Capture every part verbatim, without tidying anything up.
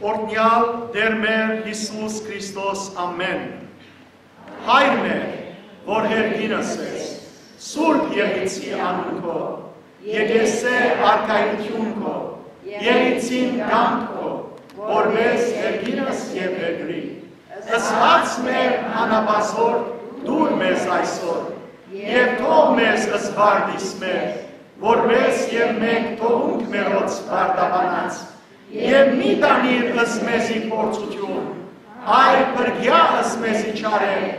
Օրհնեալ Տէր մեր Յիսուս Քրիստոս, ամէն։ Հայր մեր, որ երկինս ես, սուրբ եղեցի անուն քո, եկեղեցէ արքայութիւն քո, եղեցին կամք քո, որպես երկինս եւ երկրի։ Ըսած մեր անապազոր դուր մեզ այսօր, եւ թող մեզ զվարդիս մեր, որպես եւ մենք թողունք մերոց վարդապանած, եւ մի տանիր ըս մեզի փորձութիւն, այլ փրկեա ըս մեզի չարէն,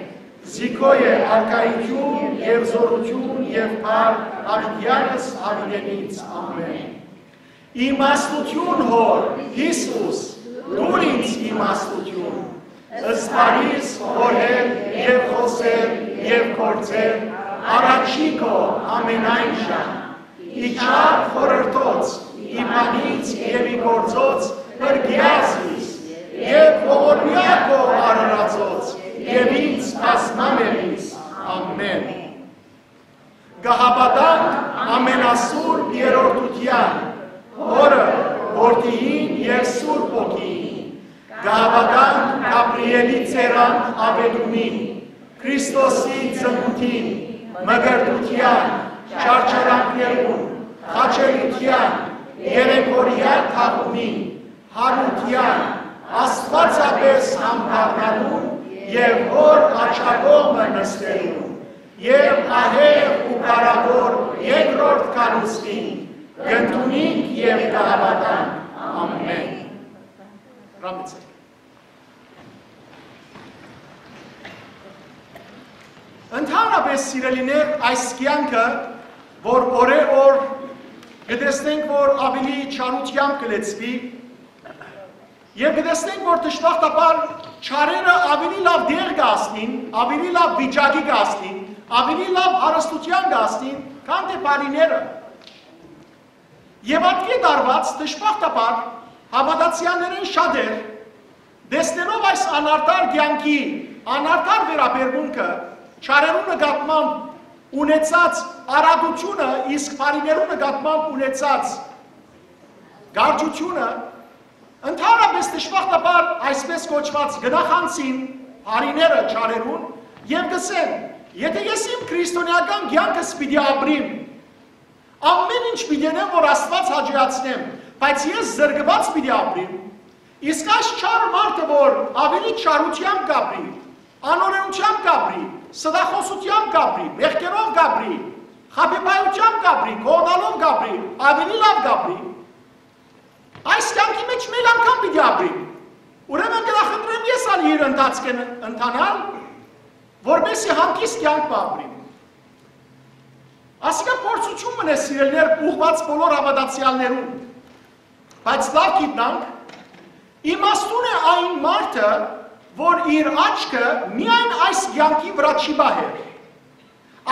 զի քո է արքայութիւն եւ զօրութիւն եւ փառք յաւիտեանս յաւիտենից։ Ամէն։ Իմաստութիւն Հօր, Յիսուս, դուր ինձ իմաստութիւն, սպարիս, խորհել եւ խօսել եւ գործել առաջի քո ամենայն ժամ, ի չար խորհրդոց, ի բանից եւ ի գործոց փրկեա զիս, եւ ողորմեա քո արարածոց, եւ ինձ բազմամերից։ Ամէն։ Կը հաւատանք ամենասուրբ երրորդութեան, Հօրը, Որդիին եւ Սուրբ Հոգիին։ Կը հաւատանք Գաբրիէլի ծերան աւետումին, Քրիստոսի ծնունդին, մկրտութեան, չարչարանքներուն, խաչելիութեան, երեքօրեայ թաղումին, յարութեան, աստուածապէս յամբարնալուն եւ Հօր աջակողմը նստելուն, եւ ահեղ ու փառաւոր երկրորդ գալուստին, կ'ընդունինք եւ կը հաւատանք։ Ամէն։ Ռամիցը։ Ընդհանրապէս, սիրելիներ, այս կեանքը, որ օրէ օր կը տեսնենք, որ աւելի չարութեամբ կը լեցուի, եւ կը տեսնենք, որ դժբախտաբար չարերը աւելի լաւ տեղ կ'ասնին, աւելի լաւ վիճակի կ'ասնին, աւելի լաւ հարստութեան կ'ասնին, քան թէ բարիները։ Եւ ատկէ տարուած, դժբախտաբար, հաւատացեալներէն շատեր, տեսնելով այս անարդար կեանքի անարդար վերաբերմունքը, չարերու նկատմամբ ունեցած արագութիւնը, իսկ բարիներու նկատմամբ ունեցած կարճութիւնը, ընդհանրապէս, դժբախտաբար, այսպես կոչուած, կը նախանձին բարիները չարերուն եւ կ'ըսեն. «Եթէ ես իմ քրիստոնէական կեանքս պիտի ապրիմ, ամէն ինչ պիտի ընեմ, որ Աստուած հաճոյացնեմ, բայց ես զրկուած պիտի ապրիմ»։ Իսկ այս չար մարդը, որ աւելի չարութեամբ կ'ապրի, անօրէնութեամբ կ'ապրի, ստախօսութեամբ կ'ապրի, մեղքերով կ'ապրի, խաբեբայութեամբ կ'ապրի, կողնալով կ'ապրի, աւելի լաւ կ'ապրի, այս կեանքի մէջ մէկ անգամ պիտի ապրի։ Ուրեմն կը նախընտրեմ ես ալ իր ընթացքէն ընթանալ, որպեսզի հանգիստ կեանք մը ապրիմ։ Ասիկա փորձութիւն մըն է, սիրելիներ, ուղղուած բոլոր հաւատացեալներուն։ Բայց լաւ գիտնանք, իմաստուն է այն մարդը, որ իր աչքը միայն այս կեանքի վրայ չի պահեր,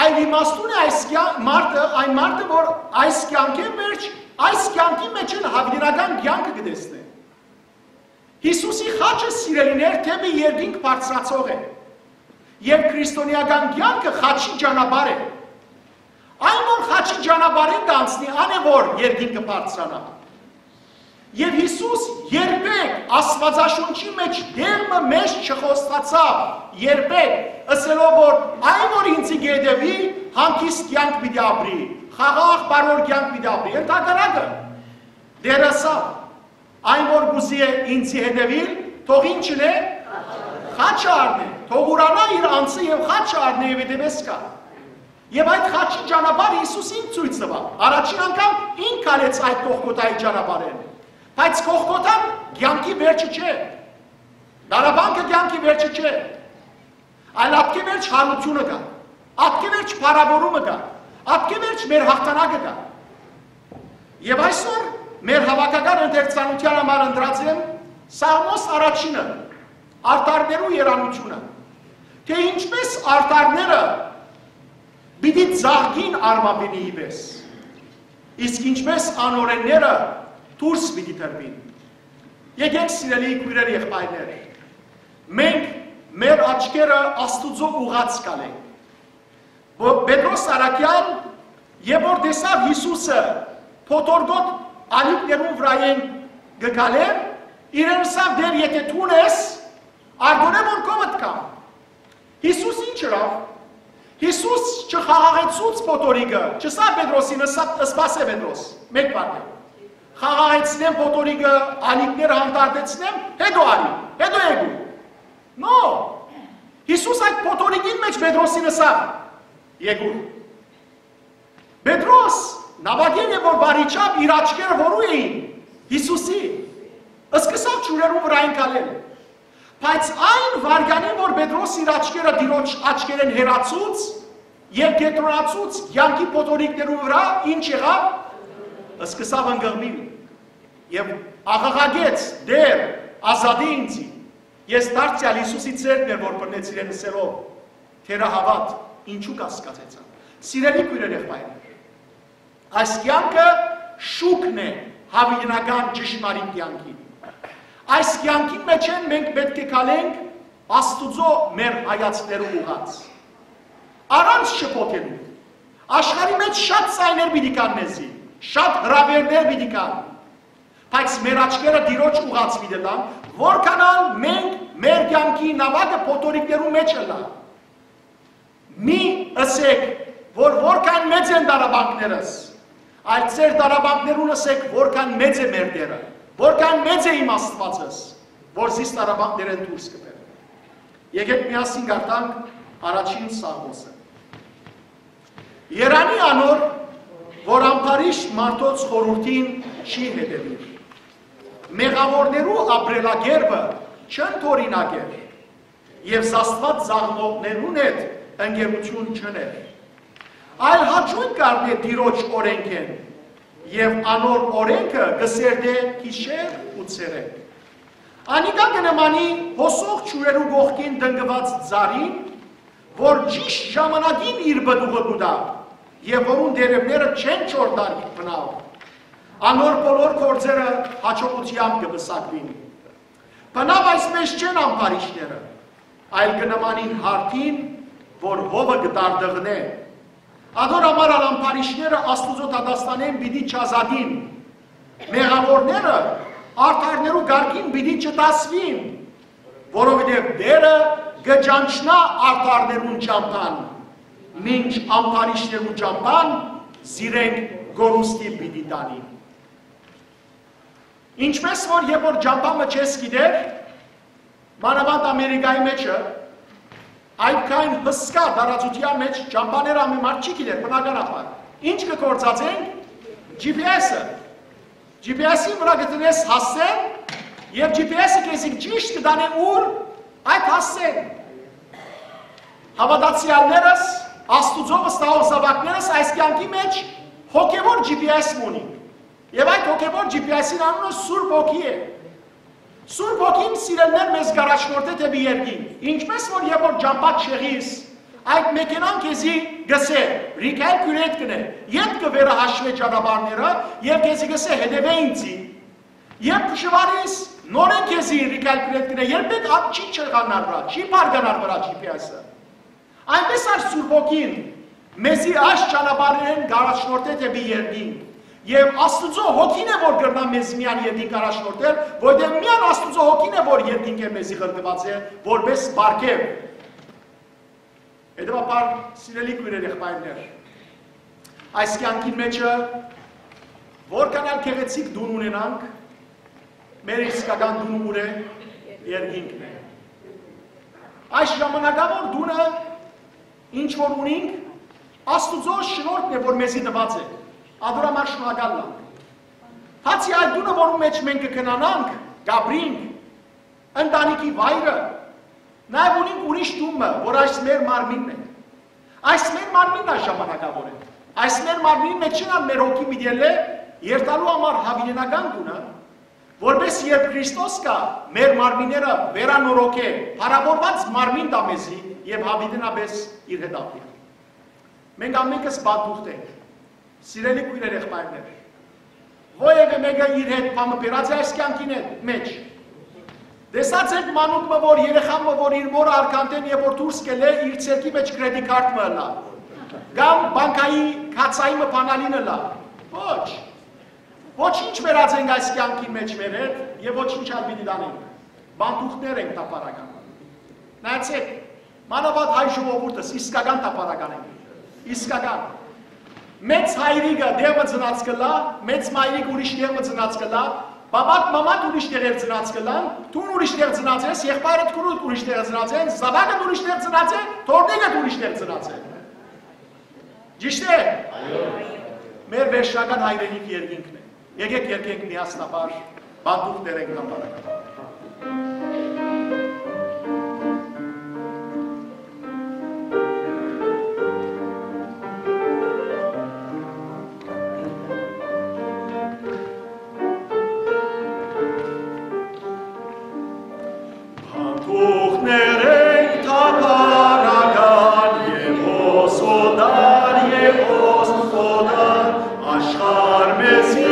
այլ իմաստուն է այս կեան-, մարդը, այն մարդը, որ այս կեանքէն վերջ, այս կեանքի մէջ էլ յաւիտենական կեանքը կը տեսնէ։ Յիսուսի խաչը, սիրելիներ, դէպի երկինք բարձրացող է, եւ քրիստոնէական կեանքը խաչի ճանապարհ է։ Այն, որ խաչի ճանապարհէն կ'անցնի, ան է, որ երկինքը բարձրանայ։ Եւ Յիսուս երբեք Աստուածաշունչի մէջ տեղ մը մէջ չխոստացաւ, երբեք, ըսելով, որ այն, որ ինձի կ'ետեւի, հանգիստ կեանք պիտի ապրի, խաղաղ բարոր կեանք պիտի ապրի։ Ընդհակառակը, Տէրը ըսաւ. «Այն, որ կ'ուզի է ինձի հետեւիլ, թող ինչ ընէ, խաչը առնէ, թող ուրանայ իր անձը եւ խաչը առնէ եւ հետեւէս գայ»։ Եւ այդ խաչի ճանապարհը Յիսուս ինք ցոյց տուաւ։ Առաջին անգամ ինք գալեց այդ Կողգոթայի ճանապարհէն։ Բայց Կողգոթան կեանքի վերջը չէ։ Տառապանքը կեանքի վերջը չէ։ Այլ ատկէ վերջ յարութիւնը կայ, ատկէ վերջ փառաւորումը կայ, ատկէ վերջ մեր յաղթանակը կայ։ Եւ այսօր մեր հաւաքական ընթերցանութեան համար ընտրած եմ Սաղմոս առաջինը, արդարներու երանութիւնը, թէ ինչպես արդարները պիտի ծաղկին արմաւինի պես, իսկ ինչպես անօրէնները դուրս պիտի տրուին։ Եկէք, սիրելի քոյրեր, եղբայրներ, մենք մեր աչքերը Աստուծոյ ուղղած գալենք։ Ո-, Պետրոս առաքեալ, երբ որ տեսաւ Յիսուսը փոթորկոտ ալիքներուն վրայէն կը գալէր, իրեն Դեր, եթէ դուն ես, արտոնէ որ քովդ կամ։ Յիսուս ինչ ըրաւ։ Յիսուս չխաղաղեցուց փոթորիկը, չըսաւ Պետրոսին, ըսաւ, սպասէ, Պետրոս, մէկ վարդը։ Խաղաղեցնեմ փոթորիկը, ալիքները հանդարտեցնեմ, հետո արի, հետո եկու։ No։ Յիսուս այդ փոթորիկին մէջ Պետրոսին ըսաւ. «Եկու»։ Պետրոս նամակեն է, որ վարիչապ իր աչքերը որու էին, Յիսուսի, սկսաւ ջուրերու վրայ ընկալել։ Բայց այն վարքյանին, որ Պետրոս իր աչքերը Տիրոջ աչքերէն հեռացուց եւ կեդրոնացուց կեանքի փոթորիկներու վրայ, ինչ եղաւ, սկսաւ ընկղմիլ եւ աղաղակեց. «Տէր, ազատի ինձի»։ Ես դարձեալ Յիսուսի ձեռքն էր, որ բռնեց իրեն, ըսելով. «Թերահաւատ, ինչու կասկածեցան»։ Սիրելի քոյրեր, եղբայրներ, այս կեանքը շուքն է յաւիտենական ճշմարիտ կեանքին։ Այս կեանքին մէջ են մենք պէտք է քալենք Աստուծոյ մեր հայացքներու ուղղած, առանց շփոթելու։ Աշխարհի մէջ շատ ձայներ պիտի կան մեզի, շատ հրաւերներ պիտի կան, բայց մեր աչքերը Տիրոջ ուղղած պիտի տան, որքան ալ մենք մեր կեանքի նամակը փոթորիկներու մէջ ըլլայ։ Մի ըսեք, որ որքան մեծ են տառապանքներս, այլ ձեր տառապանքներուն ըսեք, որքան մեծ է մեր Տէրը, որքան մեծ է իմ Աստուածս, որ զիս տառապանքներէն դուրս կբերէ։ Եկեք միասին կարդանք առաջին Սաղմոսը։ Երանի անոր, որ ամբարիշտ մարդոց խորհուրդին չի հետևիր, մեղաւորներու ապրելակերպը չընդօրինակ էր, եւ զաստուած զաղմողներուն հետ ընկերութիւն չըներ, այլ հաճոյն կ'առնէ Տիրոջ օրէնքէն, եւ անոր օրէնքը կը սերտէ գիշեր ու ցերեկ։ Անիկա կը նմանի հոսող ջուրերու կողքին տնկուած ծառին, որ ճիշդ ժամանակին իր պտուղը կու տայ, եւ որուն տերեւները չեն չորտար բնաւ։ Անոր բոլոր գործերը հաջողութեամբ կը պսակուին։ Բնաւ այսպէս չեն ամբարիշտները, այլ կը նմանին յարդին, որ հովը կը տարտղնէ։ Անոր համար ալ ամբարիշտները Աստուծոյ դատաստանէն պիտի չազատին, մեղաւորները արդարներու կարգին պիտի չդասուին, որովհետեւ Տէրը կը ճանչնայ արդարներուն ճամբան, մինչ ամբարիշտներուն ճամբան զիրենք կորուստի պիտի տանին։ Ինչպէս որ երբ որ ճամբայ մը չես գիտեր, մանաւանդ Ամերիկայի մէջը, այդքան հսկայ տարածութեան մէջ ճամբաները ամեն մարդ չի գիտեր, բնականաբար։ Ինչ կը գործածենք, G P S-ը։ G P S-ի վրայ կը դնես հասցեն եւ G P S-ը քեզի ճիշտ կը տանէ ուր, այդ հասցեն։ Հաւատացեալներս, Աստուծոյ վստահող զաւակներս, այս կեանքի մէջ հոգեւոր G P S մը ունինք։ Եւ այդ հոգեւոր G P S-ին անունը Սուրբ Հոգի է։ Սուրբ Հոգին, սիրելիներ, մեզ կ'առաջնորդէ դէպի երկինք։ Ինչպէս որ երբ որ ճամբայ չեղիս, այդ մեքենան քեզի կ'ըսէ, recalculate կ'ընէ, ետքը վերահաշուէ ճանապարհները եւ քեզի կ'ըսէ, հետեւէ ինձի։ Երբ դժուարիս, նորէն քեզի recalculate կ'ընէ, երբեք ատ չի չեղանար վրայ, չի բարգանար վրայ G P S-ը։ Այնպէս ալ Սուրբ Հոգին մեզի այս ճանապարհներէն կ'առաջնորդէ դէպի երկինք։ Եւ Աստուծոյ Հոգին է, որ կրնայ մեզ միայն երկինք առաջնորդել, որովհետեւ միայն Աստուծոյ Հոգին է, որ երկինքը մեզի ղրկուած է որպէս պարգեւ։ Հետեւաբար, սիրելի քոյրեր, եղբայրներ, այս կեանքին մէջը որքան ալ գեղեցիկ տուն ունենանք, մեր իսկական տունը ուր է, երկինքն է։ Այս ժամանակաւոր տունը, ինչ որ ունինք, Աստուծոյ շնորհքն է, որ մեզի տուած է, ադոր համար շնորհակալ ըլլանք։ Բացի այդ տունը, որուն մէջ մենք կը քնանանք, կ'ապրինք, ընտանիքի վայրը, նաեւ ունինք ուրիշ տուն մը, որ այս մեր մարմինն է։ Այս մեր մարմինն ա ժամանակաւոր է։ Այս մեր մարմինի մէջ չեն ալ մեր հոգի պիտի ելլէ երթալու համար յաւիտենական տունը, որպէս երբ Քրիստոս կայ, մեր մարմինները վերանորոգէ, փառաւորուած մարմին տայ մեզի եւ յաւիտենապէս իր հետ ապրի։ Մենք ամենքս պատուղտ ենք, սիրելի քոյրեր, եղբայրներ։ Ոեւէ մէկը իր հետ բան մը բերած է այս կեանքին հետ, մէջ։ Տեսած եք մանուկ մը, որ երեխան մը, որ իր մօրը արկանդեն երբ որ դուրս կ'ելլէ, իր ձեռքի մէջ credit card մը ըլլայ, կամ բանկայի քացայի մը բանալին ըլլայ։ Ոչ։ Ոչինչ բերած ենք այս կեանքին մէջ մեր հետ եւ ոչինչ ալ պիտի տանենք։ Պանդուխտներ ենք թափառական։ Նայեցէք, մանաւանդ հայ ժողովուրդս իսկական թափառական ենք։ Իսկական։ Մեծ հայրիկը տեղ մը ծնած կ'ըլլայ, մեծ մայրիկը ուրիշ տեղ մը ծնած կ'ըլլայ, պապատ մամատ ուրիշ տեղեր ծնած կ'ըլլան, դուն ուրիշ տեղ ծնած ես, եղբայրդ քունդ ուրիշ տեղ ծնած են, զաւակդ ուրիշ տեղ ծնած է, թոռնիկդ ուրիշ տեղ ծնած է։ Ճիշդ է։ Մեր վերջնական հայրենիք երկինքն է։ Եկեք երկենք միասնաբար, պանդուխտներ ենք թափառական։ Հանդուգներ ենք թափառական, եւ օս օտար, եւ օս օտար, աշխարհ մեզի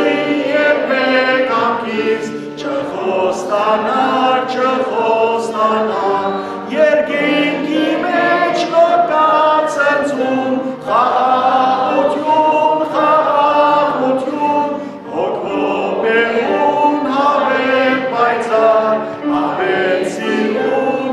եւ մեր կամքից չխոստանար, չխոստանար, երկինքի մէջ նոր կա ցնցում, խաղաղութիւն, խաղաղութիւն, հոգ ողբերգուն, հավերգ պայծառ, աբեն սիրուն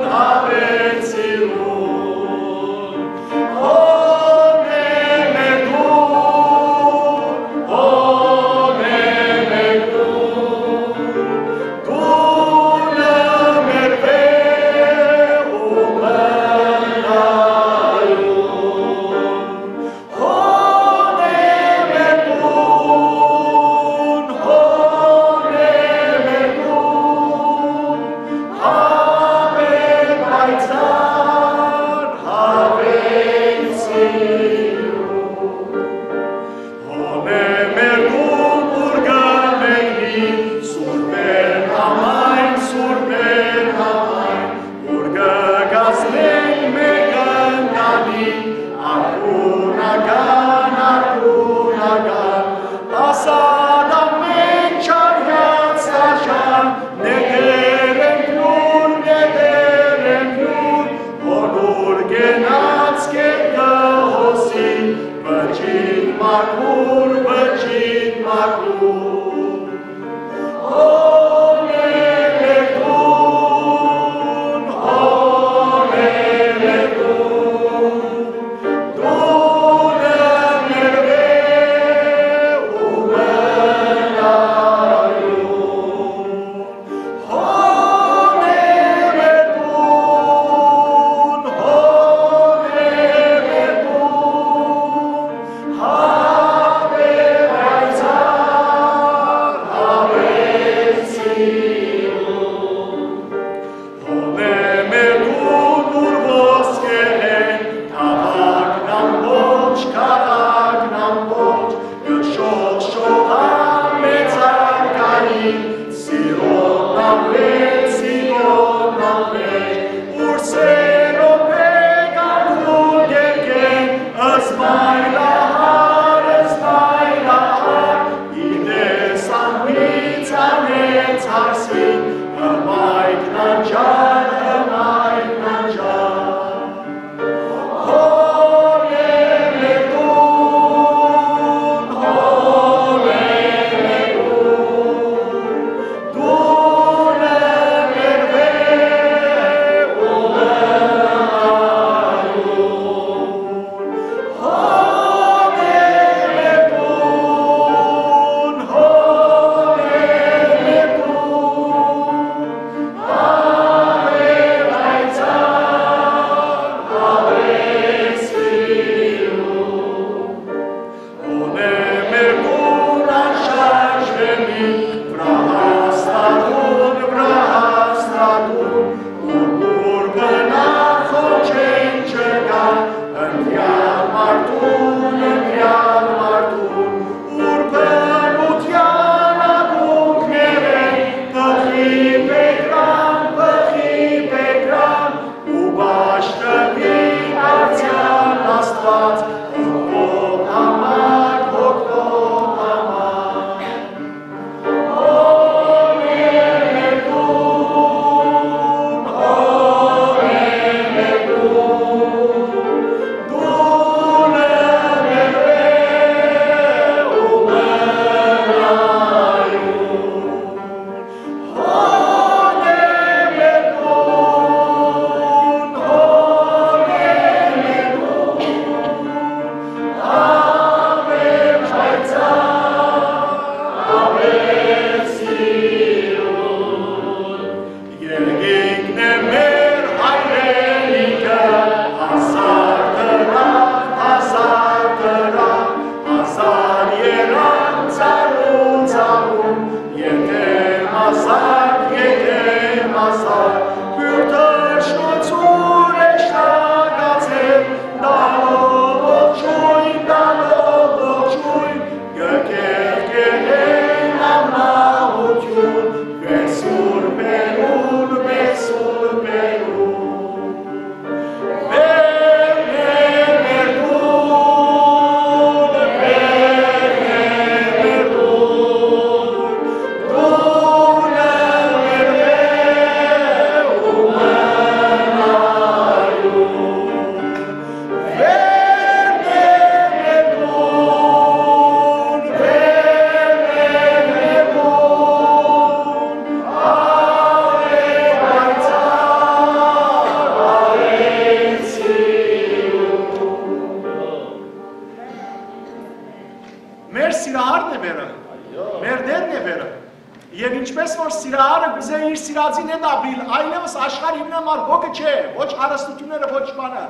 գազին հետ ապրիլ, այլեւս աշխարհ հիմնամար հոգը չէ, ոչ հարստությունները, ոչ բանը։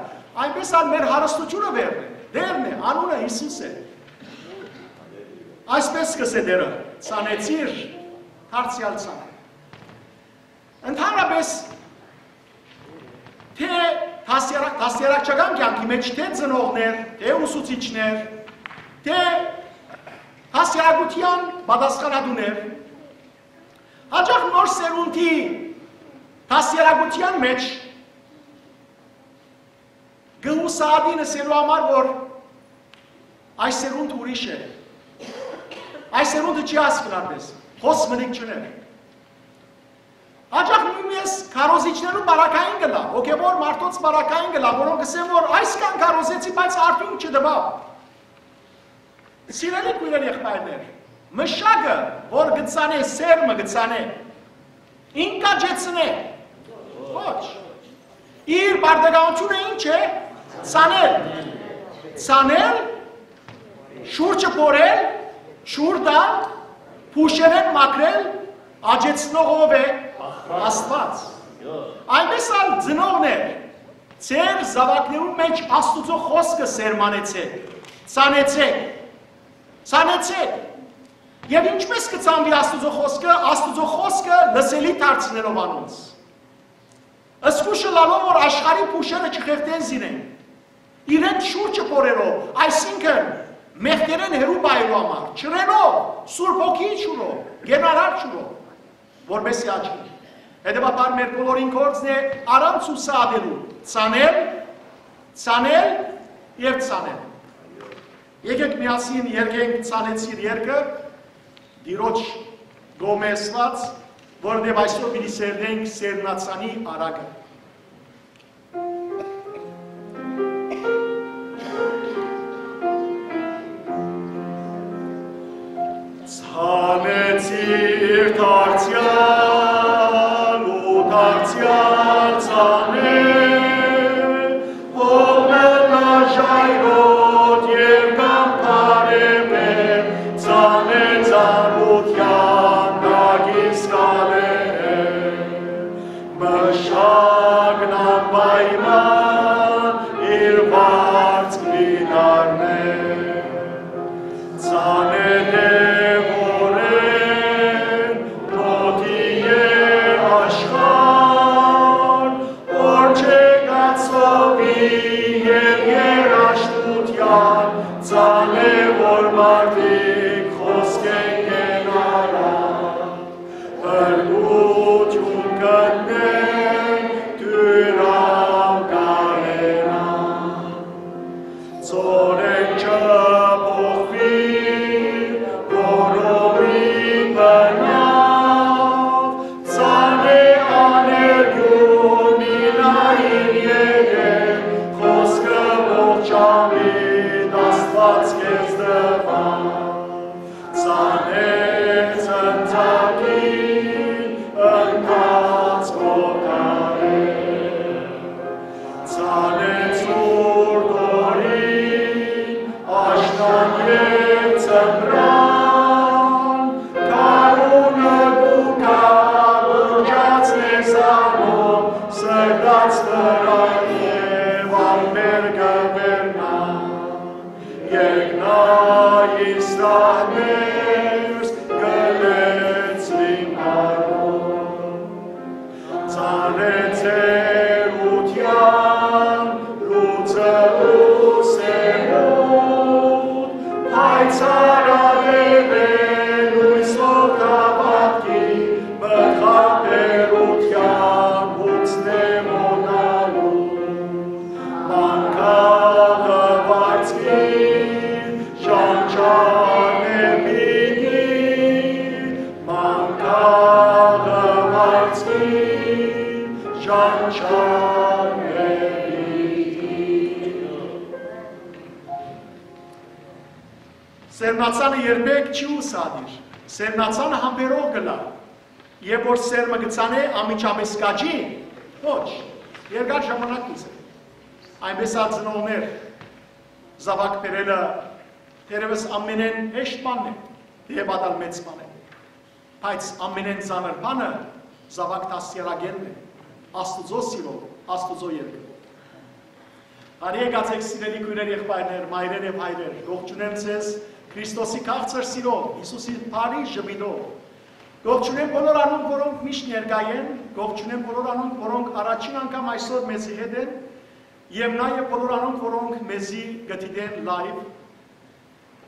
Այնպես ալ մեր հարստությունը վերն է, Տերն է, անունը Յիսուս է։ Այսպես կ'ըսէ Տերը. «Ցանեցիր, դարձեալ ցան»։ Ընդհանրապես, թէ դաստիարակ-, դաստիարակչական կեանքի մէջ թէ ծնողներ, թէ ուսուցիչներ, թէ դաստիարակութեան պատասխանատուներ, հաճախ նոր սերունդի դաստիարակութեան մէջ կը հուսահատին ըսելու համար, որ այս սերունդը ուրիշ է։ Այս սերունդը չի հասկնար մեզ, խոս մտիկ չունի։ Հաճախ նոյնիսկ քարոզիչներու պարագային կ'ըլլայ, հոգեւոր մարդոց պարագային կ'ըլլայ, որոնք կ'ըսեն, որ այսքան քարոզեցի, բայց արդիւնք չտուաւ։ Սիրելի քոյրեր, եղբայրներ, մշակը, որ կը ցանէ, սերմը կը ցանէ, ինքն աճեցնէ։ Ոչ։ Իր պարտականութիւնը ի՞նչ է։ Ցանել։ Ցանել, շուրջը փորել, շուռ տալ, փուշերէն մաքրել, աճեցնող ո՞վ է։ Աստուած։ Այնպես ալ, ծնողներ, ձեր զաւակներուն մէջ Աստուծոյ խօսքը սերմանեցէք, ցանեցէք, ցանեցէք։ Եւ ինչպե՞ս կը ցանուի Աստուծոյ խօսքը, Աստուծոյ խօսքը լսելի դարձնելով անոնց։ Զգուշ ըլլալով, որ աշխարհի փուշերը չխեղդեն զինեն, իրենց շուրջը փորելով, այսինքն՝ մեղքերէն հեռու պահելու համար, ջրելով, Սուրբ Հոգիի ջուրով, կենարար ջուրով, որպէս զի աճի։ Հետեւաբար, մեր բոլորին գործն է առանց հուսահատելու ցանել, ցանել եւ ցանել։ Եկէք միասին երգենք «Ցանեցիր» երգը, Տիրոջ կողմէ ըսուած, որովհետեւ այսօր պիտի սերնենք սերմնացանի առակը։ Ցանեցիր դարձեալ ու դարձեալ ցանել, ով մնա ժայռոտ եւ կամ բարեմէ, ցանեց արութեան տակից կալել։ Մշակն անպայման իր վարձ կ'ի դառնէ։ Ցանէ դեւորեն մօտի է աշխարհ, որ չեկացովի եւ երաշտութեան, ցանէ որ մարդիկ խօսքէն կենարան, փրկութիւն գտնեն, դիւրաւ կարենան։ Ծորեն չփոխուի որովի բնաւ, ցանէ աներիուն մինային եղեր, խօսքը ողջամիտ Աստուած քեզ տուաւ։ Ցանեց ընթակին ընթացքով դարեր, ցանեց ուրդորին աշնան եւ ձմրան, գարունը կու գայ, ուրճացնե զանոնք սրտաց վրայ եւ ամպեր կը վերնան։ Երկնային սահներս կը լեցուին բարով։ Ցանեց էրութեան լուծը ու սերունդ, պայծառատեւէ լոյսով դաւատքի, մտխաբերութեան ուսնե մոնալու։ Մանկաղը վարձքին շանչարն է պիտի, մանկաղը վարձքին շանչարն է պիտի։ Սերմնացանը երբեք չի ուսադիր։ Սերմնացանը համբերող կ'ըլլայ։ Երբ որ սերմը կը ցանէ, անմիջապէս կ'աճի, ոչ, երկար ժամանակ կ'ուզէ։ Այնպես ալ, ծնողներ, զաւակ բերելը թերեւս ամենէն հեշտ բանն է, դե պատալ մեծ բան է, բայց ամենէն ծանր բանը Զաւակ դաստիարակելն է, Աստուծոյ սիրով, Աստուծոյ երկրով։ Բարի եկած եք, սիրելի քոյրեր, եղբայրներ, մայրեր եւ հայրեր։ Կողջունեմ ձեզ Քրիստոսի քաղցր սիրով, Յիսուսի բարի ժպիտով։ Կողջունեմ բոլոր անոնք, որոնք միշտ ներկայ են, կողջունեմ բոլոր անոնք, որոնք առաջին անգամ այսօր մեզի հետ են, եւ նաեւ բոլոր անոնք, որոնք մեզի կը դիտեն լայվ։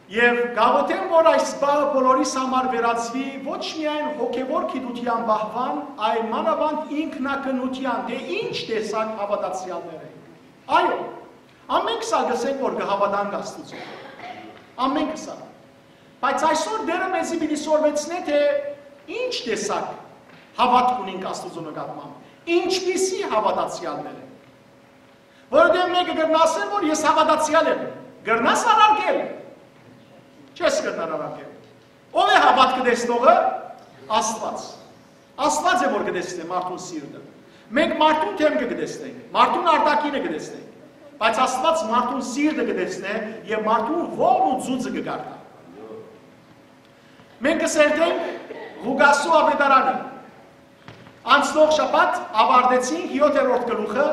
Եւ կաղոթեմ, որ այս պահը բոլորիս համար վերածուի ոչ միայն հոգեվոր գիտութեան պահուան, այլ մանաւանդ ինքնակնութեան, թէ ինչ տեսակ հաւատացեալներ ենք։ Այո, ամենքս ալ կ'ըսենք, որ կը հաւատանք Աստուծոյ։ Ամենքս ալ։ Բայց այսօր Տէրը մեզի պիտի սորվեցնէ, թէ ինչ տեսակ հաւատք ունենք Աստուծոյ նկատմամբ, ինչպիսի հաւատացեալներ ենք։ Որովհետեւ մէկը կրնայ ըսել, որ ես հաւատացեալ եմ։ Կրնաս արարքել։ Չես կրնար արարքել։ Ո՞վ է հաւատքը տեսնողը։ Աստուած։ Աստուած է, որ կը տեսնէ մարդուն սիրտը։ Մենք մարդուն դէմքը կը տեսնենք, մարդուն արտաքինը կը տեսնենք, բայց Աստուած մարդուն սիրտը կը տեսնէ եւ մարդուն ողն ու ձուծը կը կարդայ։ Մենք կը սերտենք Ղուկասու աւետարանը։ Անցնող շաբաթ աւարտեցինք յոթերորդ գլուխը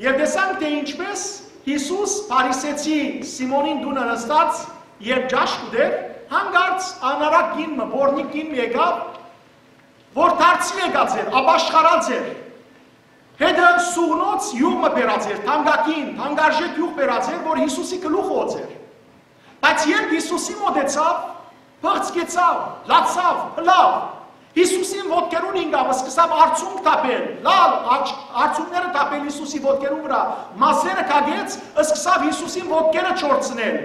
եւ տեսանք, թէ ինչպէս Յիսուս Փարիսեցի Սիմոնին տունը նստած եւ ճաշ կ'ուտէր, հանկարծ անարակ կին մը, բոռնիկ կին մը եկաւ, որ դարձի եկած էր, ապաշխարած էր, հետը սուղնոց իւղ մը բերած էր, թանկագին, թանկարժեք իւղ բերած էր, որ Յիսուսի գլուխը օծեր։ Բայց երբ Յիսուսի մօտեցաւ, փղցկեցաւ, լացաւ, փլաւ, Յիսուսին ոտքերուն ինկաւ, սկսաւ արցունք թափել, լալ արց-, արցունքները թափել Յիսուսի ոտքերուն վրայ, մազերը քակեց, սկսաւ Յիսուսին ոտքերը չորցնել։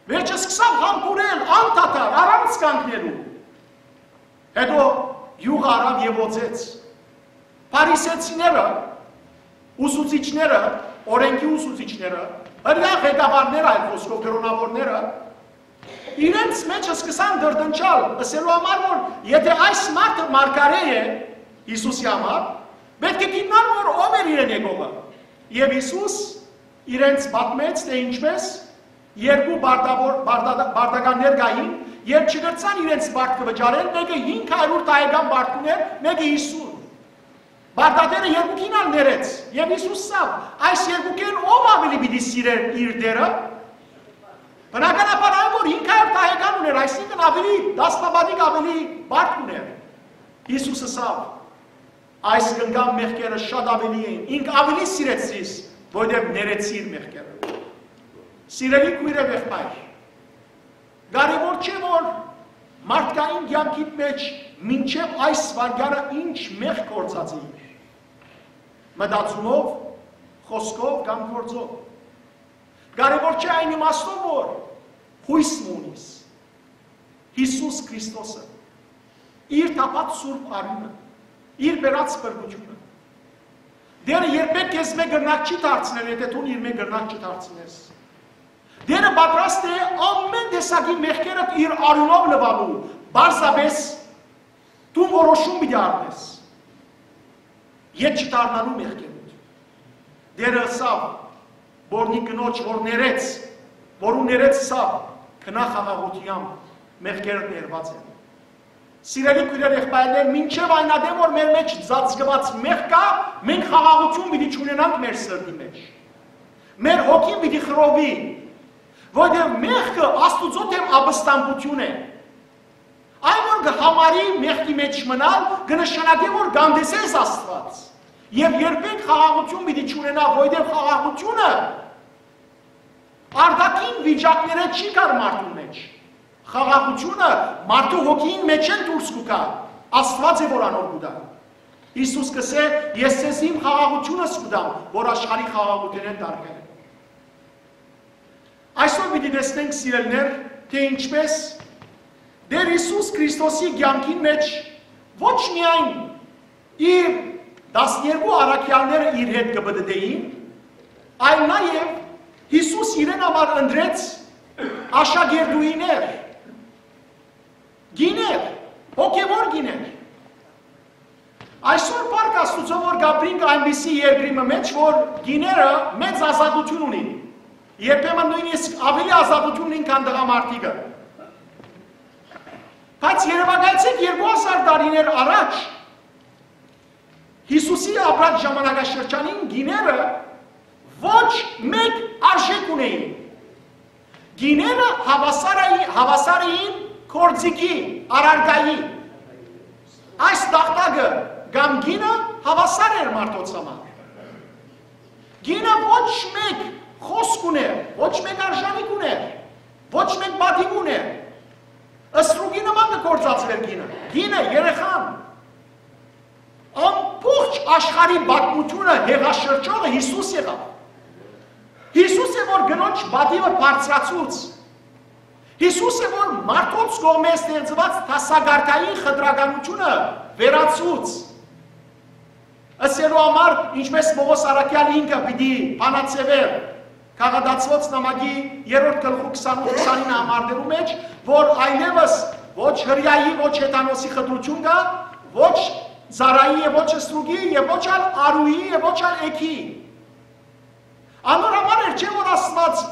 Վերջը սկսաւ համբուրել, անդադար, առանց կանգնելու։ Հետո իւղը առաւ եւ օծեց։ Փարիսեցիները, ուսուցիչները, օրէնքի ուսուցիչները, հրեայ ղեկավարները, այլ խօսքով կրօնաւորները, իրենց մէջ սկսան դրդնչալ, ըսելու համար, որ եթէ այս մարդը մարգարէ է Յիսուսի համար, պէտք է գիտնան, որ ով էր իրեն եկողը։ Եւ Յիսուս իրենց պատմեց, թէ ինչպէս երկու պարտավոր-, պարտա-, պարտականներ կային, երբ չկրցան իրենց պարտքը վճարել, մէկը հինգ հարիւր դահեկան պարտք ունէր, մէկը յիսուն։ Պարտատէրը երկուքին ալ ներեց եւ Յիսուս ըսաւ. «Այս երկուքէն ո՞վ աւելի պիտի սիրէր իր տէրը»։ Բնականաբար այն, որ հինգ հարիւր դահեկան ունէր, այսինքն աւելի, տասնապատիկ աւելի պարտք ունէր։ Յիսուս ըսաւ. «Այս կնկան մեղքերը շատ աւելի էին, ինք աւելի սիրեցիր, որովհետեւ ներեցիր մեղքերը»։ Սիրելի քոյր եւ եղբայր, կարեւոր չէ, որ մարդկային կեանքիդ մէջ մինչեւ այս վայրկեանը ինչ մեղք գործած էիր, մտածումով, խօսքով կամ գործով։ Կարեւոր չէ այն իմաստով, որ յոյս մը ունիս Յիսուս Քրիստոսը, իր թափած սուրբ արիւնը, իր բերած փրկութիւնը։ Տէրը երբեք քեզմէ կրնակ չի դարձնել, եթէ դուն իրմէ կրնակ չդարձնես։ Տէրը պատրաստ է ամէն տեսակի մեղքերդ իր արիւնով լուալու, պարզապէս դուն որոշում պիտի առնես, ետ չդառնալու մեղքերուդ։ Տէրը ըսաւ, որնի կնոջ, որ ներեց, որուն ներեց, ըսաւ. «Գնա խաղաղութեամբ, մեղքերդ ներված են»։ Սիրելի քոյրեր, եղբայրներ, մինչեւ այն ատեն, որ մեր մէջ ծածկուած մեղք կայ, մենք խաղաղութիւն պիտի չունենանք մեր սրտի մէջ։ Մեր հոգին պիտի խռովի, որովհետեւ մեղքը Աստուծոյ դէմ ապստամբութիւն է։ Այն, որ կը համարի մեղքի մէջ մնալ, կը նշանակէ, որ կ'անտեսես Աստուած։ Եւ երբեք խաղաղութիւն պիտի չունենայ, որովհետեւ խաղաղութիւնը արտաքին վիճակները չի գար մարդուն մէջ։ Խաղաղութիւնը մարդու հոգին մէջէն դուրս կու գայ, Աստուած է, որ անոր կու տայ։ Յիսուս կ'ըսէ. «Ես ձեզ իմ խաղաղութիւնս կու տամ, որ աշխարհի խաղաղութենէն տարբեր է»։ Այսօր պիտի տեսնենք, սիրելիներ, թէ ինչպէս Տէր Յիսուս Քրիստոսի կեանքին մէջ ոչ միայն իր տասներկու առաքեալները իր հետ կը պտըտէին, այլ նաեւ Յիսուս իրեն համար ընտրեց աշակերտուհիներ, կիներ, հոգեվոր կիներ։ Այսօր փառք Աստուծոյ, որ կ'ապրինք այնպիսի երկրի մը մէջ, որ կիները մեծ ազատութիւն ունին, երբեմն նոյնիսկ աւելի ազատութիւն ունին, քան տղամարդիկը։ Բայց երեւակայեցէք երկու հազար տարիներ առաջ Յիսուսի ապրած ժամանակաշրջանին գիները ոչ մեկ արժէք ունէին։ Գիները հաւասար էին, հաւասար էին գործիքի, առարկայի։ Այս տախտակը կամ գինը հաւասար էր մարդոց համար։ Գինը ոչ մեկ խօսք ունէր, ոչ մեկ արժանիք ունէր, ոչ մեկ պատիւ ունէր։ Ստրուկի նման կը գործածուէր գինը։ Գինը, երեխան։ Ամբողջ աշխարհի պատմութիւնը հեղաշրջողը Յիսուս եղաւ։ Յիսուս է, որ կնոջ պատիվը բարձրացուց։ Յիսուս է, որ մարդոց կողմէ ստեղծուած դասակարգային խտրականութիւնը վերացուց։ Ըսելու համար, ինչպես Պողոս առաքեալ ինքը պիտի բանաձևեր Գաղատացիներու նամակի երրորդ գլխու քսանութ քսանինը համարներու մէջ, որ այլեւս ոչ հրեայի, ոչ հեթանոսի խտրութիւն կայ, ոչ ծառայի եւ ոչ ստրուկի եւ ոչ ալ արուի եւ ոչ ալ էգի։ Անոր համար էր, չէ՞, որ Աստուած,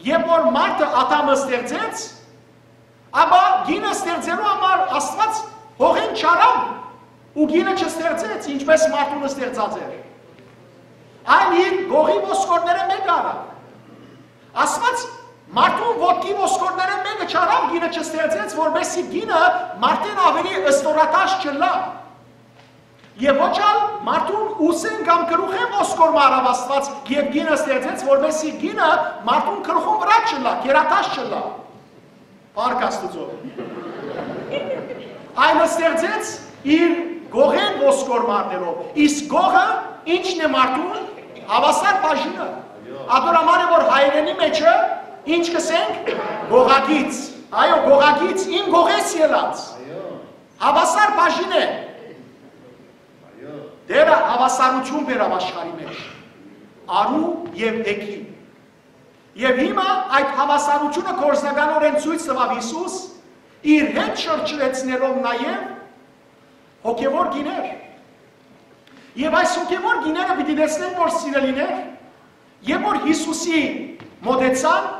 երբ որ մարդը Ադամը ստեղծեց, ապա գինը ստեղծելու համար Աստուած հողէն չառաւ ու գինը չստեղծեց, ինչպես մարդուն ստեղծած էր, այլ իր գողի ոսկորներէն մէկը առաւ։ Աստուած մարդուն ոտքի ոսկորներէն մէկը չառաւ, գինը չստեղծեց, որպեսզի գինը մարդէն աւելի ստորադաս չըլլայ։ Եւ ոչ ալ մարդուն ուսէն կամ գլուխէն ոսկոր մը առաւ Աստուած եւ գինը ստեղծեց, որպեսզի գինը մարդուն գլխուն վրայ չըլլայ, գերադաս չըլլայ։ Փառք Աստուծոյ։ Այն ստեղծեց իր գողէն ոսկոր մը առնելով, իսկ գողը ի՞նչն է մարդուն, հաւասար բաժինը։ Ատոր համար է, որ հայերէնի մէջը ի՞նչ կ'ըսենք, գողագիծ։ Այո, գողագիծ, իմ գողէս ելած։ Հաւասար բաժին է։ Տէրը հաւասարութիւն բերաւ աշխարհի մէջ, արու եւ էգի։ Եւ հիմա այդ հաւասարութիւնը գործնականօրէն ցոյց տուաւ Յիսուս, իր հետ շրջլեցնելով նաեւ հոգեւոր գիներ։ Եւ այս հոգեւոր գիները պիտի տեսնեն, որ սիրելիներ, երբ որ Յիսուսի մօտեցան,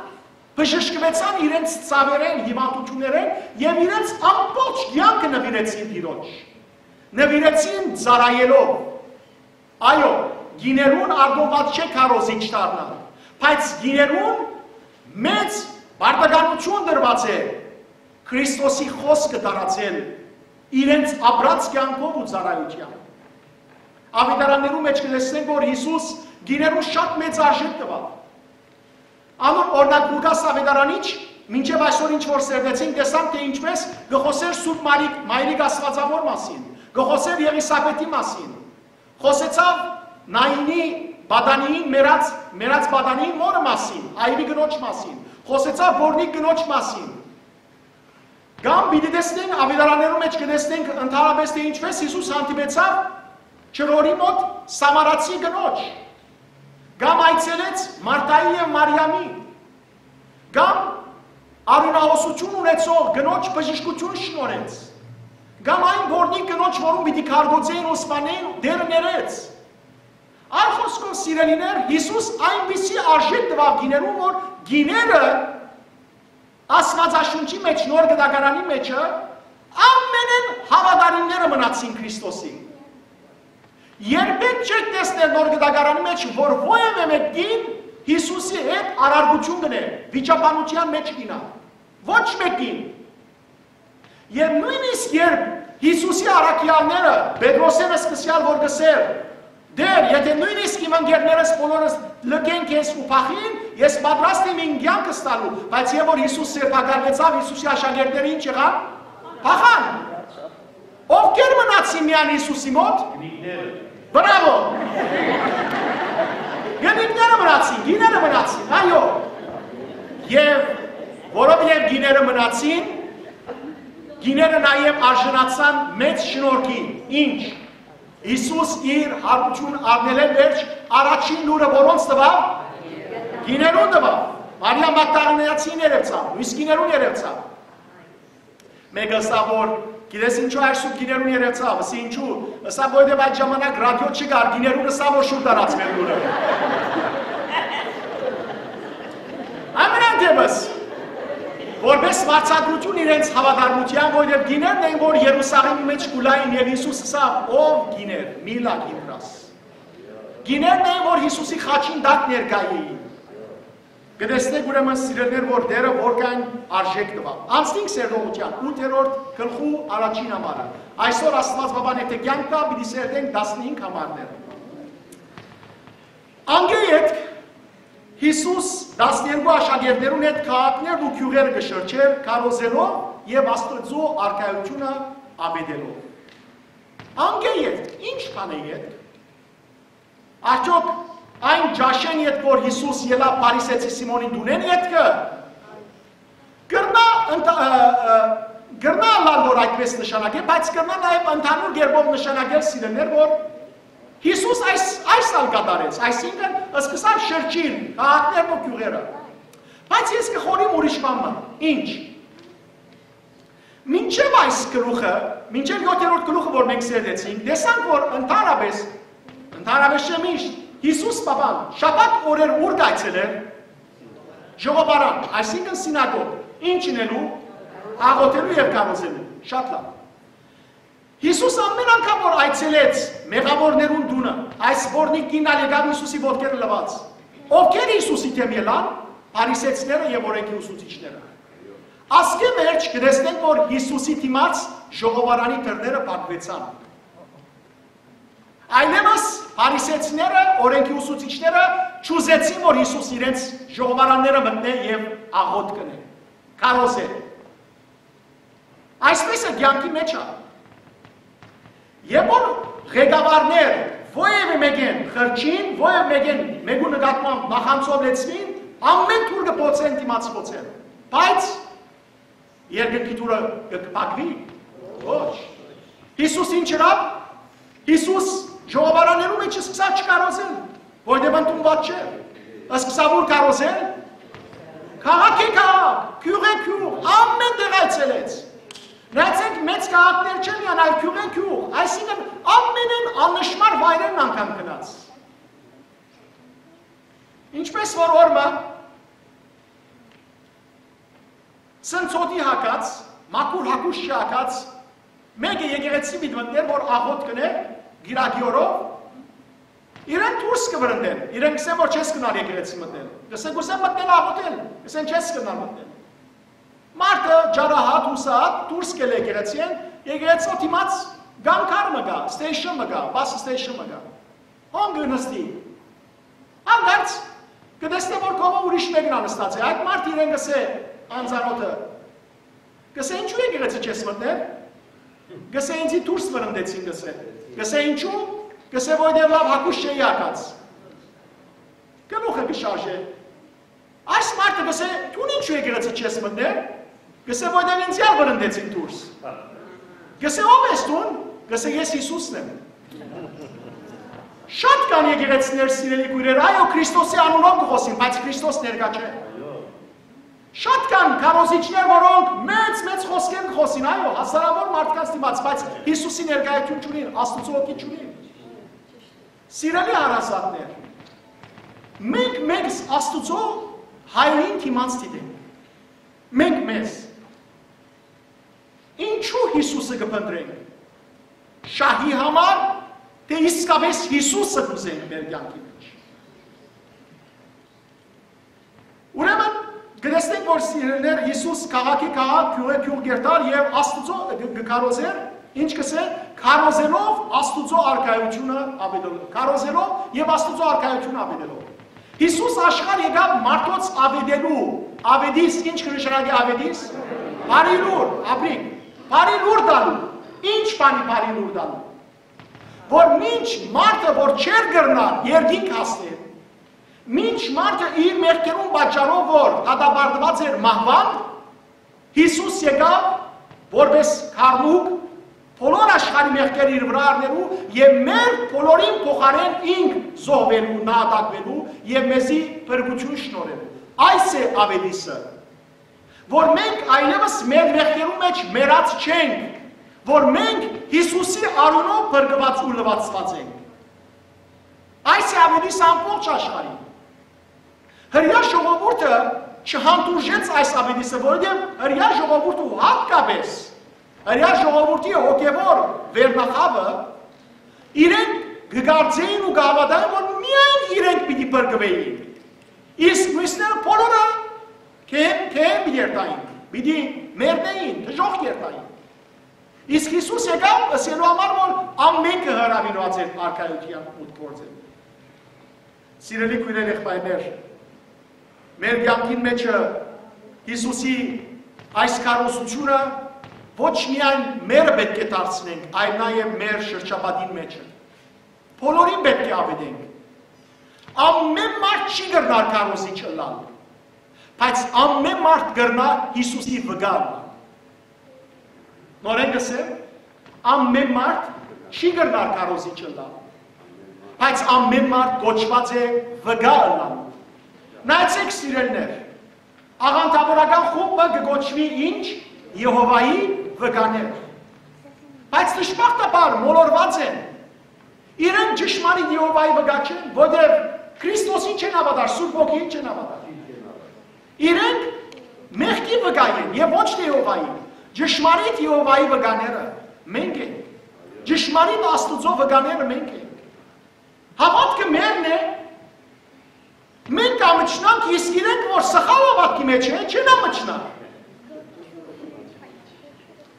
բժշկուեցան իրենց ցաւերէն, հիւանդութիւններէն եւ իրենց ամբողջ կեանքը նուիրեցին Տիրոջ, նուիրեցին ծառայելով։ Այո, գիներուն արտոնուած չէ քարոզիչ դառնալ, բայց գիներուն մեծ պարտականութիւն տրուած է Քրիստոսի խօսքը տարածել իրենց ապրած կեանքով ու ծառայութեամբ։ Աւետարաններու մէջ կը տեսնենք, որ Յիսուս գիներուն շատ մեծ արժէք տուաւ։ Անոր օրինակ Ղուկաս աւետարանիչ, մինչեւ այսօր ինչ որ սերտեցինք, տեսանք, թէ ինչպես կը խօսէր Սուրբ Մարիկ, Մայրիկ Աստուածաւոր մասին, կը խօսէր Եղիսաբեթի մասին, խօսեցաւ Նայինի պատանիին մեռած, մեռած պատանիի մօրը մասին, այրի կնոջ մասին, խօսեցաւ որնի կնոջ մասին։ Կամ պիտի տեսնենք, աւետարաններու մէջ կը տեսնենք ընդհանրապես, թէ ինչպես Յիսուս հանդիպեցաւ ջրորի մօտ սամարացի կնոջ, կամ այցելեց Մարթայի եւ Մարիամի, կամ արիւնահոսութիւն ունեցող կնոջ բժշկութիւն շնորհեց, կամ այն որնի կնոջ, որուն պիտի քարկոծէին ու սպանէին, Տէրը ներեց։ Այլ խօսքով, սիրելիներ, Յիսուս այնպիսի արժէք տուաւ գիներուն, որ գիները Աստուածաշունչի մէջ, Նոր Կտակարանի մէջը, ամենէն հաւատարիմները մնացին Քրիստոսին։ Երբեք չեք տեսնել Նոր Կտակարանի մէջ, որ որեւէ մէկ կին Յիսուսի հետ առարկութիւն կ'ընէ, վիճաբանութեան մէջ կ'իյնայ։ Ոչ մէկ կին։ Եւ նոյնիսկ երբ Յիսուսի առաքեալները, Պետրոսէն սկսեալ, որ կ'ըսէր, «Տէր, եթէ նոյնիսկ իմ ընկերներս բոլորս լքեն քեզ ու փախին, ես պատրաստ եմ իմ կեանքս տալու», բայց երբ որ Յիսուս սրբակալուեցաւ, Յիսուսի աշակերտները ի՞նչ եղան։ Փախան։ Ովքեր մնացին միայն Յիսուսի մօտ։ Բրավո։ Գնիկները մնացին, գիները մնացին, այո։ Եւ որովհետեւ գիները մնացին, գիները նաեւ արժանացան մեծ շնորհքի։ Ինչ։ Յիսուս իր հարբութիւն առնելէն վերջ առաջին լուրը որոնց տուաւ։ Գիներուն տուաւ։ Մարիամ Մագդաղենացին երեւցաւ, մյուս գիներուն երեւցաւ։ Մեկը ըսաւ, որ գիտես ինչու այս շուտ գիներուն երեւցաւ, ըսի ինչու, ըսաւ, որովհետեւ այդ ժամանակ ռադիո չկար, գիներուն ըսաւ, որ շուտ դարած մեր լուրը։ Ամենան դեպս, որպես վարձատրութիւն իրենց հաւատարմութեան, որովհետեւ կիներն էին, որ Երուսաղէմի մէջ կու լային, եւ Յիսուս ըսաւ. «Ով կիներ, միլա գիտրաս»։ Կիներն էին, որ Յիսուսի խաչին տակ ներկայ էին։ Կը տեսնենք ուրեմն, սիրելիներ, որ Տէրը որքան արժէք տուաւ։ Անցնինք Սերտողութեան ութերորդ գլխու առաջին համարը։ Այսօր Աստուած Պապան եթե կեանք տայ, պիտի սերտենք տասնհինգ համարները։ Անկէ ետք Յիսուս տասներկու աշակերտներուն հետ քաղաքներն ու գիւղերը կը շրջէր, քարոզելով եւ Աստուծոյ արքայութիւնը աւետելով։ Անկէ ետք, ի՞նչ բան է ետք։ Արդյոք այն ճաշէն ետք, որ Յիսուս ելաւ Փարիսեցի Սիմոնին տունէն ետքը, կրնայ ընդ-, ը, ը, կրնայ ըլլալ, որ այդպես նշանակէ, բայց կրնայ նաեւ ընդհանուր կերպով նշանակել, սիրելիներ, որ Յիսուս այս, այս ալ կատարեց, այսինքն սկսաւ շրջիլ քաղաքներն ու գիւղերը։ Բայց ես կը խորհիմ ուրիշ բան մը։ Ի՞նչ։ Մինչեւ այս գլուխը, մինչեւ յոթերորդ գլուխը, որ մենք սերտեցինք, տեսանք, որ ընդհանրապես, ընդհանրապես չէ, միշտ Յիսուս Պապան շաբաթ օրեր ո՞ւր կ'այցելէր։ Ժողովարան, այսինքն՝ սինագոգ։ Ի՞նչ ընելու, աղօթելու եւ քարոզելու։ Շատ լաւ։ Յիսուս ամէն անգամ, որ այցելեց մեղաւորներուն տունը, այս որնի կինն ալ եկաւ Յիսուսի ոտքերը լուած։ Ովքեր Յիսուսի դէմ ելան, փարիսեցիները եւ օրէնքի ուսուցիչները։ Ասկէ վերջ կը տեսնենք, որ Յիսուսի դիմաց ժողովարանի դռները փակուեցան։ Այլեւս փարիսեցիները, օրէնքի ուսուցիչները չուզեցին, որ Յիսուս իրենց ժողովարանները մտնէ եւ աղօթք ընէ, քարոզէ։ Այսպես է կեանքի մէջ ալ։ Երբ որ ղեկավարներ որեւէ մէկէն խրճին, որեւէ մէկէն, մէկու նկատմամբ մախանցով լեցուին, ամէն թուր կը փոցեն, դիմաց փոցեն։ Բայց երկնքի դուռը կը փակուի։ Ոչ։ Յիսուս ի՞նչ ըրաւ։ Յիսուս ժողովարաններու մէջ սկսաւ չքարոզել, որտեղ ընդունուած չէ։ Սկսաւ ո՞ւր քարոզել։ Քաղաք է քաղաք, գիւղ է գիւղ, ամէն տեղ այցելեց։ Նայեցեք, մեծ քաղաքներ չէ միայն, այլ գիւղ է գիւղ, այսինքն՝ ամէնէն աննշմար վայրերն անգամ գնաց։ Ինչպես որ օրը ցնցոտի հագած, մաքուր հագուստ չհագած, մէկը եկեղեցի պիտի մտնէր, որ աղօթք ընէ կիրակի օրով, իրեն դուրս կը վռնդեն, իրեն կ'ըսեն, որ չես կրնար եկեղեցի մտնել։ Կ'ըսեն, կ'ուզեմ մտնել աղօթել, կ'ըսեն, չես կրնար մտնել։ Մարդը ջարահատ, յուսահատ դուրս կ'ելլէ եկեղեցիէն, եկեղեցու դիմաց կանգ մը կայ, station մը կայ, bus station մը կայ։ Հոն կը նստի։ Հանկարծ կը տեսնէ, որ կողմը ուրիշ մէկն ալ նստած է։ Այդ մարդը իրեն կ'ըսէ, անծանօթը, կ'ըսէ, «Ինչո՞ւ եկեղեցի չես մտնել»։ Կ'ըսէ, «Ինձի դուրս վռնդեցին», կ'ըսէ։ Կ'ըսէ, «Ինչո՞ւ»։ Կ'ըսէ, «Որովհետեւ լաւ հագուստ չէի հագած»։ Գլուխը կը շարժէ։ Այս մարդը կ'ըսէ, «Դուն ինչո՞ւ եկեղեցի չես մտնել»։ Կ'ըսէ, «Որովհետեւ ինձի ալ վռնդեցին դուրս»։ Կ'ըսէ, «Ո՞վ ես դուն»։ Կ'ըսէ, «Ես Յիսուսն եմ»։ Շատ կան եկեղեցիներ, սիրելի քոյրեր, այո, Քրիստոսի անունով կը խօսին, բայց Քրիստոս ներկայ չէ։ Շատ կան քարոզիչներ, որոնք մեծ-մեծ խօսքեր կը խօսին, այո, հազարաւոր մարդկանց դիմաց, բայց Յիսուսի ներկայութիւն չունին, Աստուծոյ հոգի չունին։ Սիրելի հարազատներ, մենք մեկս Աստուծոյ Հայրին դիմաց դիտենք։ Մենք մեզ ինչո՞ւ Յիսուսը կը փնտռենք։ Շահի համար, թէ իսկապէս Յիսուսը կ'ուզենք մեր կեանքի մէջ։ Ուրեմն կը տեսնենք, որ, սիրելիներ, Յիսուս քաղաքի քաղաք, գիւղէ գիւղ կ'երթար եւ Աստուծոյ կը, կը քարոզէր, ինչ կ'ըսէ, քարոզելով Աստուծոյ արքայութիւնը աւետելով, քարոզելով եւ Աստուծոյ արքայութիւնը աւետելով։ Յիսուս աշխարհ եկաւ մարդոց աւետելու, աւետիս, ինչ կը նշանակէ աւետիս։ Բարի լուր, ապրիք, բարի լուր տալու։ Ինչ բանի բարի լուր տալու։ Որ մինչ մարդը, որ չէր կրնար երկինք հասնել, մինչ մարդը իր մեղքերուն պատճառով, որ դատապարտուած էր մահուան, Յիսուս եկաւ որպես քառնուկ, բոլոր աշխարհի մեղքերը իր վրայ առնելու եւ մեր բոլորին փոխարէն ինք զոհվելու, նահատակվելու եւ մեզի փրկութիւն շնորհելու։ Այս է աւետիսը, որ մենք այլեւս մեր մեղքերու մէջ մեռած չենք, որ մենք Յիսուսի անունով փրկուած ու լուացուած ենք։ Այս է աւետիսը ամբողջ աշխարհին։ Հրեայ ժողովուրդը չհանդուրժեց այս աւետիսը, որովհետեւ հրեայ ժողովուրդը, հատկապէս հրեայ ժողովուրդի հոգեւոր վերնախաւը, իրենք կը կարծէին ու կը հաւատային, որ միայն իրենք պիտի փրկուէին, իսկ միւսները բոլորը կեհեն, կեհեն պիտի երթային, պիտի մեռնէին, դժոխք երթային։ Իսկ Յիսուս եկաւ ըսելու համար, որ ամէնքը հրաւիրուած էր արքայութեան մուտք գործել։ Սիրելի քոյրեր, եղբայրներ, մեր կեանքին մէջը Յիսուսի այս քարոզութիւնը ոչ միայն մերը պէտք է դարձնենք, այլ նաեւ մեր շրջապատին մէջը։ Բոլորին պէտք է աւետենք։ Ամէն մարդ չի կրնար քարոզիչ ըլլալ, բայց ամէն մարդ կրնայ Յիսուսի վկայ ըլլալ։ Նորէն կ'ըսեմ, ամէն մարդ չի կրնար քարոզիչ ըլլալ, բայց ամէն մարդ կոչուած է վկայ ըլլալու։ Նայեցէք, սիրելիներ, աղանդավորական խումբը կը կոչուի ինչ, Եհովայի վկաներ։ Բայց դժբախտաբար մոլորուած են։ Իրենք ճշմարիտ Եհովայի վկա չեն, որտեղ Քրիստոսին չեն հաւատար, Սուրբ Ոգիին չեն հաւատար։ Իրենք մեղքի վկայ են եւ ոչ թէ Եհովայի։ Ճշմարիտ Եհովայի վկաները մենք ենք։ Ճշմարիտ Աստուծոյ վկաները մենք ենք։ Հաւատքը մերն է։ Մենք կ'ամչնանք, իսկ իրենք, որ սխալ հաւատքի մէջ են, չեն ամչնար։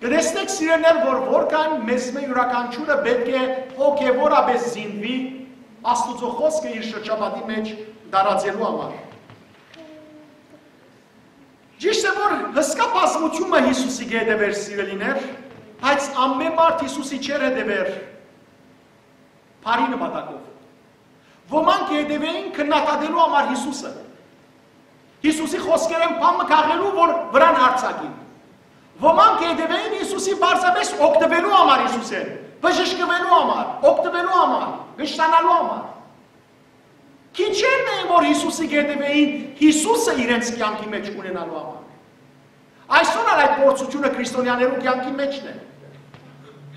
Կտեսնէք, սիրելիներ, որ որքան մեզմէ իւրաքանչիւրը պէտք է հոգեւորապէս զինուի Աստուծոյ խօսքը իր շրջապատի մէջ տարածելու համար։ Ճիշդ է, որ հսկայ բազմութիւնը Յիսուսի կը հետեւէր, սիրելիներ, բայց ամէն մարդ Յիսուսի չէր հետեւեր բարի նպատակով։ Ոմանք կը հետեւէին քննադատելու համար Յիսուսը, Յիսուսի խօսքերէն բան մը քաղելու, որ վրան յարձակին։ Ոմանք կը հետեւէին Յիսուսի պարզապէս օգտուելու համար Յիսուսէն, բժշկուելու համար, օգտուելու համար, կշտանալու համար։ Քիչերն էին, որ Յիսուսի կը հետեւէին Յիսուսը իրենց կեանքի մէջ ունենալու համար։ Այսօր ալ այդ փորձութիւնը քրիստոնեաներու կեանքի մէջն է։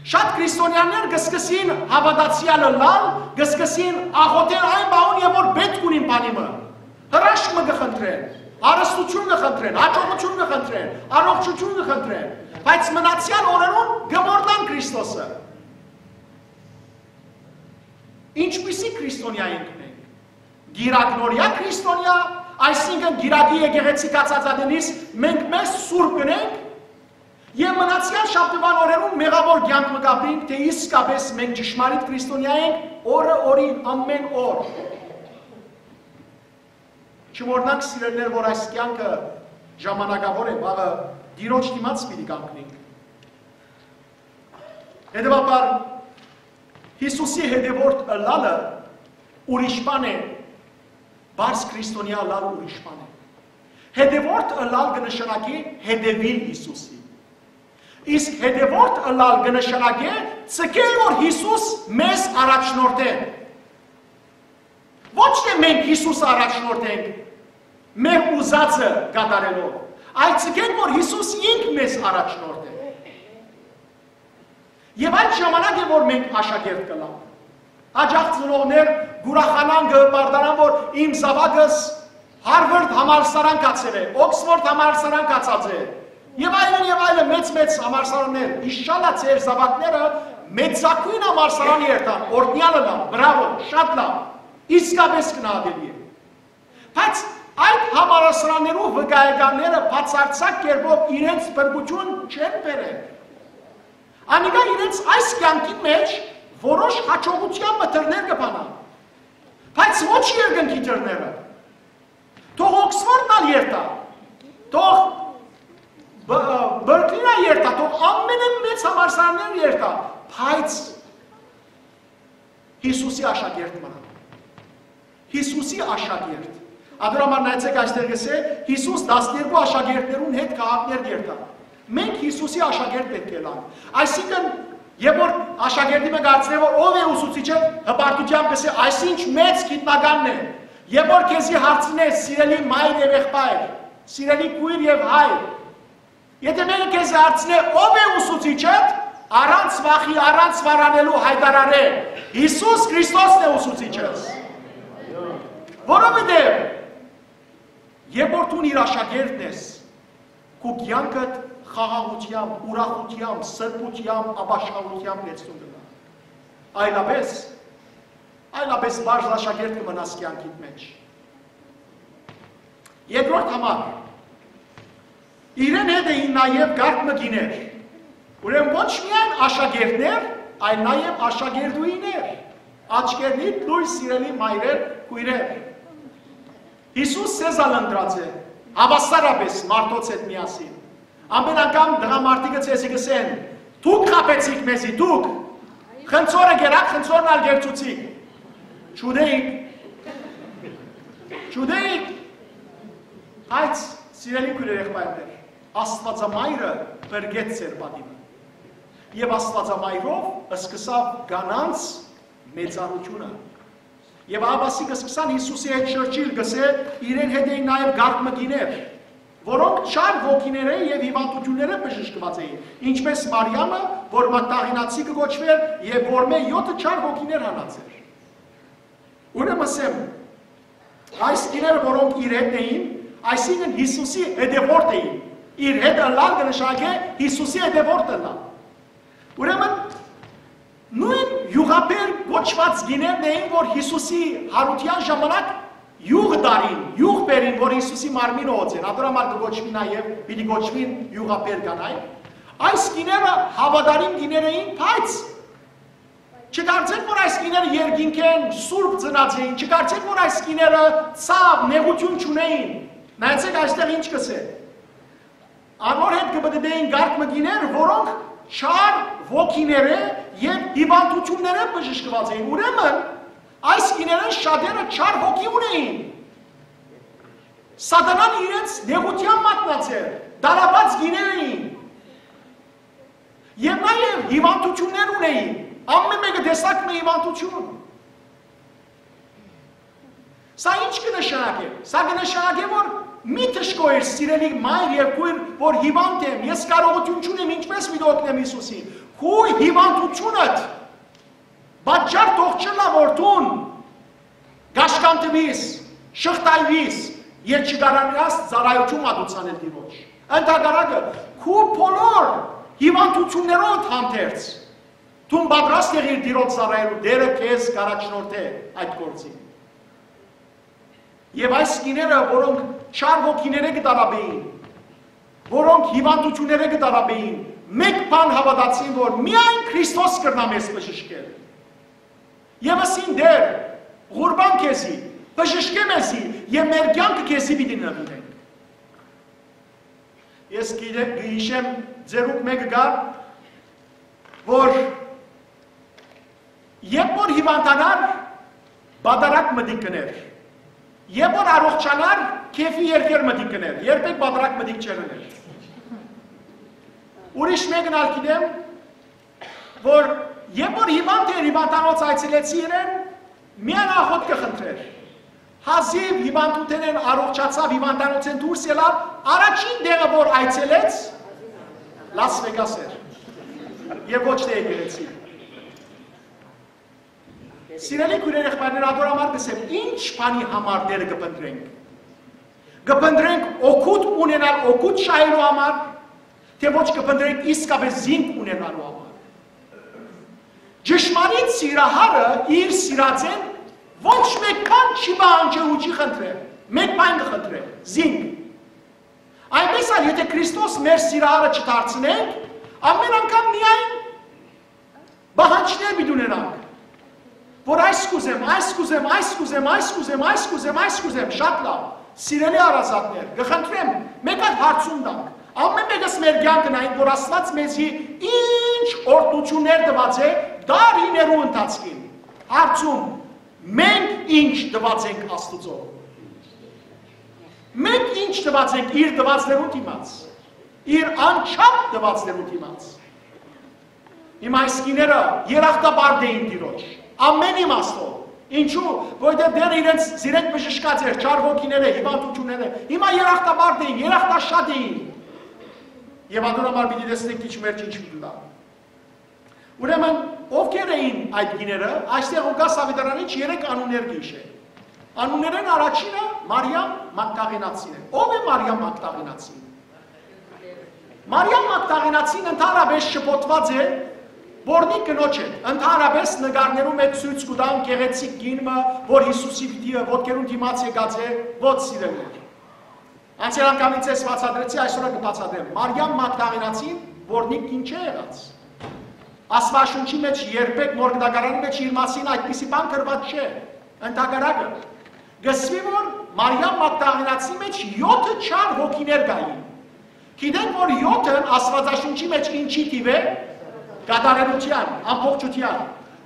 Շատ քրիստոնեաներ կը սկսին հաւատացեալ ըլլալ, կը սկսին աղօթել այն բանուն, եւ որ պէտք ունին բանի մը, հրաշք մը կը խնդրեն, հարստութիւն կը խնդրեն, հաջողութիւն կը խնդրեն, առողջութիւն կը խնդրեն, բայց մնացեալ օրերուն կը մոռնան Քրիստոսը։ Ինչպիսի քրիստոնեայ ենք մենք։ Կիրակնօրեայ քրիստոնեայ, այսինքն՝ կիրակի եկեղեցի գացած ատենից մենք մեզ սուրբ կ'ընենք եւ մնացեալ շաբթուան օրերուն մեղաւոր կեանք մը կ'ապրենք, թէ իսկապէս մենք ճշմարիտ քրիստոնեայ ենք օրը օրին, ամէն օր։ Չմոռնանք, սիրելիներ, որ այս կեանքը ժամանակաւոր է, վաղը Տիրոջ դիմաց պիտի կանգնենք։ Հետեւաբար, Յիսուսի հետեւորդ ըլլալը ուրիշ բան է, պարզ քրիստոնեայ ըլլալ ուրիշ բան է։ Հետեւորդ ըլլալ կը նշանակի հետեւիլ Յիսուսի։ Իսկ հետեւորդ ըլլալ կը նշանակի ձգել, որ Յիսուս մեզ առաջնորդէ։ Ոչ թէ մենք Յիսուսը առաջնորդենք մեր ուզածը կատարելով, այլ ձգենք, որ Յիսուս ինք մեզ առաջնորդէ։ Եւ այդ ժամանակ է, որ մենք աշակերտ կ'ըլլանք։ Յաճախ ծնողներ կ'ուրախանան, կը հպարտանան, որ իմ զաւակս Հարվարդ համալսարան գացեր է, Օքսֆորդ համալսարան գացած է, եւ այլն, եւ այլն, մեծ-մեծ համալսարաններ, իշշալլա, ձեր զաւակները մեծագոյն համալսարան երթան, օրհնեալ ըլլան, բրավո, շատ լաւ, իսկապէս գնահատելի է։ Բայց այդ համալսարաններու վկայականները բացարձակ կերպով իրենց փրկութիւն չեն բերել։ Անիկա իրենց այս կեանքին մէջ որոշ յաջողութեան մը դռներ կը բանան, բայց ոչ երկնքի դռները։ Թող Օքսֆորդն ալ երթայ, թող Բ-, Բերքլին ալ երթայ, թող ամենամեծ համալսարաններ երթայ, բայց Յիսուսի աշակերտ մնայ։ Յիսուսի աշակերտ։ Ատոր համար նայեցէք, այստեղ կ'ըսէ, Յիսուս տասներկու աշակերտներուն հետ քաղաքներ կ'երթայ։ Մենք Յիսուսի աշակերտ պէտք է ըլլանք։ Այսինքն, երբ որ աշակերտի մը կարծնէ, որ ով է ուսուցիչը, հպարտութեամբ կ'ըսէ, այսինչ մեծ գիտնականն է։ Երբ որ քեզի հարցնէ, սիրելի մայր եւ եղբայր, սիրելի քոյր եւ հայր, եթե մեկը քեզի հարցնէ, ով է ուսուցիչդ, առանց վախի, առանց վարանելու յայտարարէ, Յիսուս Քրիստոսն է ուսուցիչս։ Որովհետեւ Երբ որ դուն իր աշակերտն ես, քու կեանքդ խաղաղութեամբ, ուրախութեամբ, սրբութեամբ, ապաշխարութեամբ լեցուն կ'ըլլայ։ Այլապէս, այլապէս պարզ աշակերտ կը մնաս կեանքիդ մէջ։ Երկրորդ համար, իրեն հետ էին նաեւ կարգ մը կիներ։ Ուրեմն ոչ միայն աշակերտներ, այլ նաեւ աշակերտուհիներ, աչքերնիդ լոյս, սիրելի մայրեր, քոյրեր։ Յիսուս ձեզ ալ ընտրած է, հաւասարապէս մարդոց հետ միասին։ Ամէն անգամ տղամարդիկը ձեզի կ'ըսեն. «Դուք խաբեցիք մեզի, դուք։ Խնձորը կերաք, խնձորն ալ կերցուցիք»։ Չուտեիք։ Չուտեիք։ Բայց, սիրելի քոյրեր, եղբայրներ, Աստուածամայրը փրկեց ձեր պատիվը։ Եւ Աստուածամայրով սկսաւ կանանց մեծարութիւնը։ Եւ ահա ասիկա սկսան Յիսուսի հետ շրջիլ, կ'ըսէ, իրեն հետ էին նաեւ կարգ մը կիներ, որոնք չար ոգիներէ եւ հիւանդութիւններէ բժշկուած էին, ինչպէս Մարիամը, որ Մագդաղինացի կը կոչուէր եւ որմէ եօթը չար ոգիներ հանած էր։ Ուրեմն ասեմ, այս կիները, որոնք իր հետ էին, այսինքն Յիսուսի հետեւորդ էին, իր հետ ըլլալ կը նշանակէ Յիսուսի հետեւորդ ըլլալ։ Ուրեմն նոյն յուղաբեր կոչուած կիներն էին, որ Յիսուսի յարութեան ժամանակ յուղ տարին, յուղ բերին, որ Յիսուսի մարմինը օծեն։ Ատոր համար կը կոչուի նաեւ, պիտի կոչուին յուղաբեր կանայք։ Այս կիները հաւատարիմ կիներ էին, բայց չկարծեք, որ այս կիները երկինքէն սուրբ ծնած էին, չկարծեք, որ այս կիները ցաւ, նեղութիւն չունէին։ Նայեցեք, այստեղ ինչ կ'ըսէ. «Անոր հետ կը պտըտէին կարգ մը կիներ, որոնք չար ոգիներէ եւ հիւանդութիւններէ բժշկուած էին»։ Ուրեմն, այս կիներէն շատերը չար ոգի ունէին։ Սատանան իրենց նեղութեան մատնած էր, տառապած կիներ էին։ Եւ նաեւ հիւանդութիւններ ունէին, ամէն մէկը տեսակ մը հիւանդութիւն։ Սա ի՞նչ կը նշանակէ։ Սա կը նշանակէ, որ մի դժգոհիր, սիրելի մայր եւ քոյր, որ հիւանդ եմ, ես կարողութիւն չունեմ, ինչպէս պիտի օգնեմ Յիսուսին։ Քու հիւանդութիւնդ պատճառ թող չըլլայ, որ դուն կաշկանդուիս, շղթայուիս եւ չկարենաս ծառայութիւն մատուցանել Տիրոջ։ Ընդհակառակը, քու բոլոր հիւանդութիւններով հանդերձ, դուն պատրաստ եղիր Տիրոջ ծառայելու, Տէրը քեզ կ'առաջնորդէ այդ գործին։ Եւ այս կիները, որոնք չար ոգիներէ կը տառապէին, որոնք հիւանդութիւններէ կը տառապէին, մէկ բան հաւատացին, որ միայն Քրիստոս կրնայ մեզ բժշկել։ Եւ ըսին. «Տէր, ղուրբան քեզի, բժշկէ մեզի եւ մեր կեանքը քեզի պիտի նուիրենք»։ Ես գիտեմ, կը յիշեմ, ձերուկ մէկը կար, որ երբ որ հիւանդանար, պատարագ մտիկ կ'ընէր, երբ որ առողջանար, քեֆի երկեր մտիկ կ'ընէր, երբեք պատարագ մտիկ չէր ըներ։ Ուրիշ մէկն ալ գիտեմ, որ երբ որ հիվանդ էր, հիվանդանոց այցելեցի իրեն, միայն աղօթքը խնդրեր։ Հազիւ հիվանդութենէն առողջացաւ, հիվանդանոցէն դուրս ելաւ, առաջին տեղը որ այցելեց, Լաս Վեգաս էր, եւ ոչ թե եկեղեցի։ Սիրելի քոյրեր, եղբայրներ, ատոր համար կ'ըսեմ, ինչ բանի համար Տէրը կը փնտռենք։ Կը փնտռենք օգուտ ունենալ, օգուտ շահելու համար, թէ ոչ կը փնտռենք իսկապէս զինք ունենալու համար։ Ճշմարիտ սիրահարը իր սիրածէն ոչ մէկ բան չի պահանջեր ու չի խնդրեր, մէկ բան կը խնդրեր, զինք։ Այնպես ալ, եթէ Քրիստոս մեր սիրահարը չդարձնենք, ամեն անգամ միայն պահանջներ պիտի ունենանք, որ այս կ'ուզեմ, այս կ'ուզեմ, այս կ'ուզեմ, այս կ'ուզեմ, այս կ'ուզեմ, այս կ'ուզեմ, շատ լաւ, սիրելի հարազատներ, կը խնդրեմ, մէկ հատ հարցում տանք, ամեն մեկս մեր կեանքը նայենք, որ Աստուած մեզի ինչ օրհնութիւններ տուած է դարիներու ընթացքին։ Հարցում. մենք ինչ տուած ենք Աստուծոյ։ Մենք ինչ տուած ենք իր տուածներու դիմաց, իր անչափ տուածներու դիմաց։ Հիմա այս կիները երախտապարտ էին Տիրոջ, ամեն իմաստով։ Ինչու՞, որովհետեւ Տէրը իրենց, զիրենք բժշկած էր չար ոգիները, հիվանդությունները։ Հիմա երախտապարտ էին, երախտաշատ էին։ Եւ ատոր համար պիտի տեսնենք ինչ մերջ ինչ պիտի տա։ Ուրեմն, ովքեր էին այդ կիները, այստեղ Ղուկաս աւետարանիչ երեք անուններ կը յիշէ։ Անուններէն առաջինը Մարիամ Մագդաղենացին է։ Ո՞վ է Մարիամ Մագդաղենացին։ Մարիամ Մագդաղենացին ընդհանրապէս շփոթուած է որնի կնոջ հետ։ Ընդհանրապէս նկարներու մէջ ցոյց կու տան գեղեցիկ կին մը, որ Յիսուսի պիտի ոտքերուն դիմաց եկած է, ոչ սիրելիներ։ Անցեալ անգամ ձեզ բացատրեցի, այսօր կը բացատրեմ։ Մարիամ Մագդաղենացին որնի կին չէ եղած։ Աստուածաշունչի մէջ երբեք նոր գտակարանի մէջ իր մասին այդպիսի բան գրուած չէ։ Ընդհակառակը, կսուի որ Մարիամ Մագդաղենացի մէջ յոթը չար հոգիներ կային։ Գիտենք որ յոթն Աստուածաշունչի մէջ ինչի թիվ է, կատարելութեան, ամբողջութեան։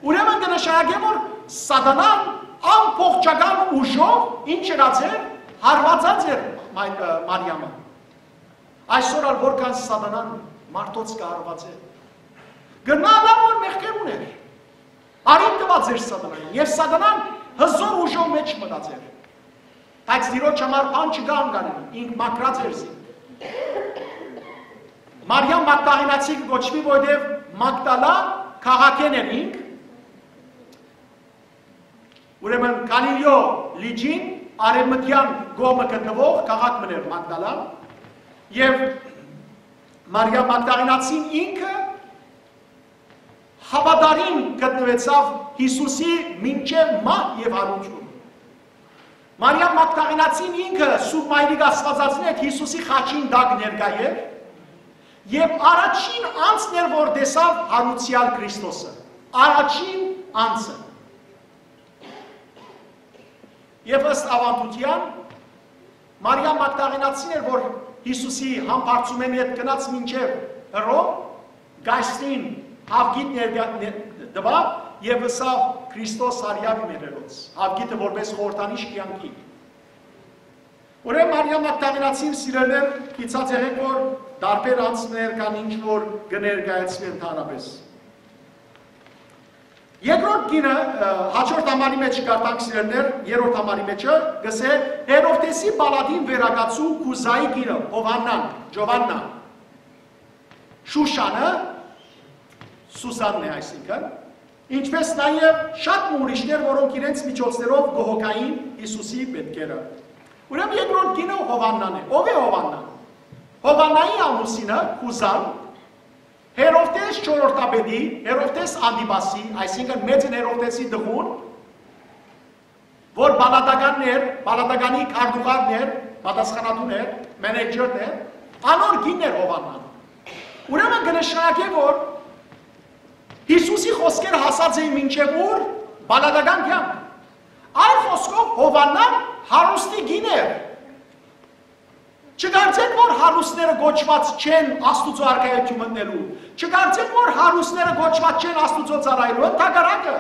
Ուրեմն կը նշանակէ որ Սատանան ամբողջական ուժով ինչ ըրած էր, հարվածած էր Մա-, ը, Մարիամը։ Այսօր ալ որքան Սատանան մարդոց կը հարվածէ, կրնայ ըլլալ որ մեղքեր ունէր, արիւտ տուած էր Սատանային, եւ Սատանան հզոր ուժով մէջ մտած էր։ Բայց Տիրոջ համար բան չկայ անկարելի, ինք մաքրած էր զինք։ Մարիամ Մագդաղենացի կը կոչուի, որովհետեւ Մագդալա քաղաքէն էր ինք, ուրեմն Գալիլեոյ լիճին արեւմտեան կողմը գտնուող քաղաք մըն էր Մագդալա, եւ Մարիամ Մագդաղենացին ինքը հաւատարիմ գտնուեցաւ Յիսուսի մինչեւ մահ եւ յարութիւն։ Մարիամ Մագդաղենացին ինքը Սուրբ Մայրիկ Աստուածածին հետ Յիսուսի խաչին տակ ներկայ էր եւ առաջին անձն էր, որ տեսաւ յարուցեալ Քրիստոսը։ Առաջին անձը։ Եւ ըստ աւանդութեան, Մարիամ Մագդաղենացին էր, որ Յիսուսի համբարձումէն հետ գնաց մինչեւ Հռոմ, կայսրին հաւկիտ ներկայ-, ներ-, տուաւ եւ ըսաւ. «Քրիստոս արեաւ իմ երերոց», հաւկիտը որպէս խորհրդանիշ կեանքի։ Ուրեմն Մարիամ Մագդաղենացին, սիրելիներ, գիտցած եղէք որ տարբեր անձներ կան, ինչ որ կը ներկայացուի ընդհանրապէս։ Երկրորդ կինը, ը, հաջորդ համարի մէջ կարտանք, սիրելիներ, երրորդ համարի մէջը, կսէ Հերովդէսի պալատին վերակացու Քուզայի կինը, Յովհաննան, Յովհաննա, Շուշանը, Սուզանն է այսինքն, ինչպէս նաեւ շատ մը ուրիշներ, որոնք իրենց միջոցներով կը հոգային Յիսուսի մէթքերը։ Ուրեմն երկրորդ կինը Յովհաննան է։ Ո՞վ է Յովհաննան։ Յովհաննայի ամուսինը, Քուզան, Հերովդէս չորրորդապետի, Հերովդէս Անտիպասի, այսինքն մեծն Հերովդէսի տղուն, որ պալատականն էր, պալատականի քարտուղարն էր, պատասխանատուն էր, մենեջերն էր, անոր կինն էր Յովհաննան։ Ուրեմն կը նշանակէ որ Յիսուսի խօսքերը հասած էին մինչեւ ուր, պալատական կեանք։ Այլ խօսքով Յովհաննան հարուստի կին էր։ Չկարծեք որ հարուստները կոչուած չեն Աստուծոյ արքայութիւն մտնելու։ Չկարծեք որ հարուստները կոչուած չեն Աստուծոյ ծառայելու, ընդհակառակը։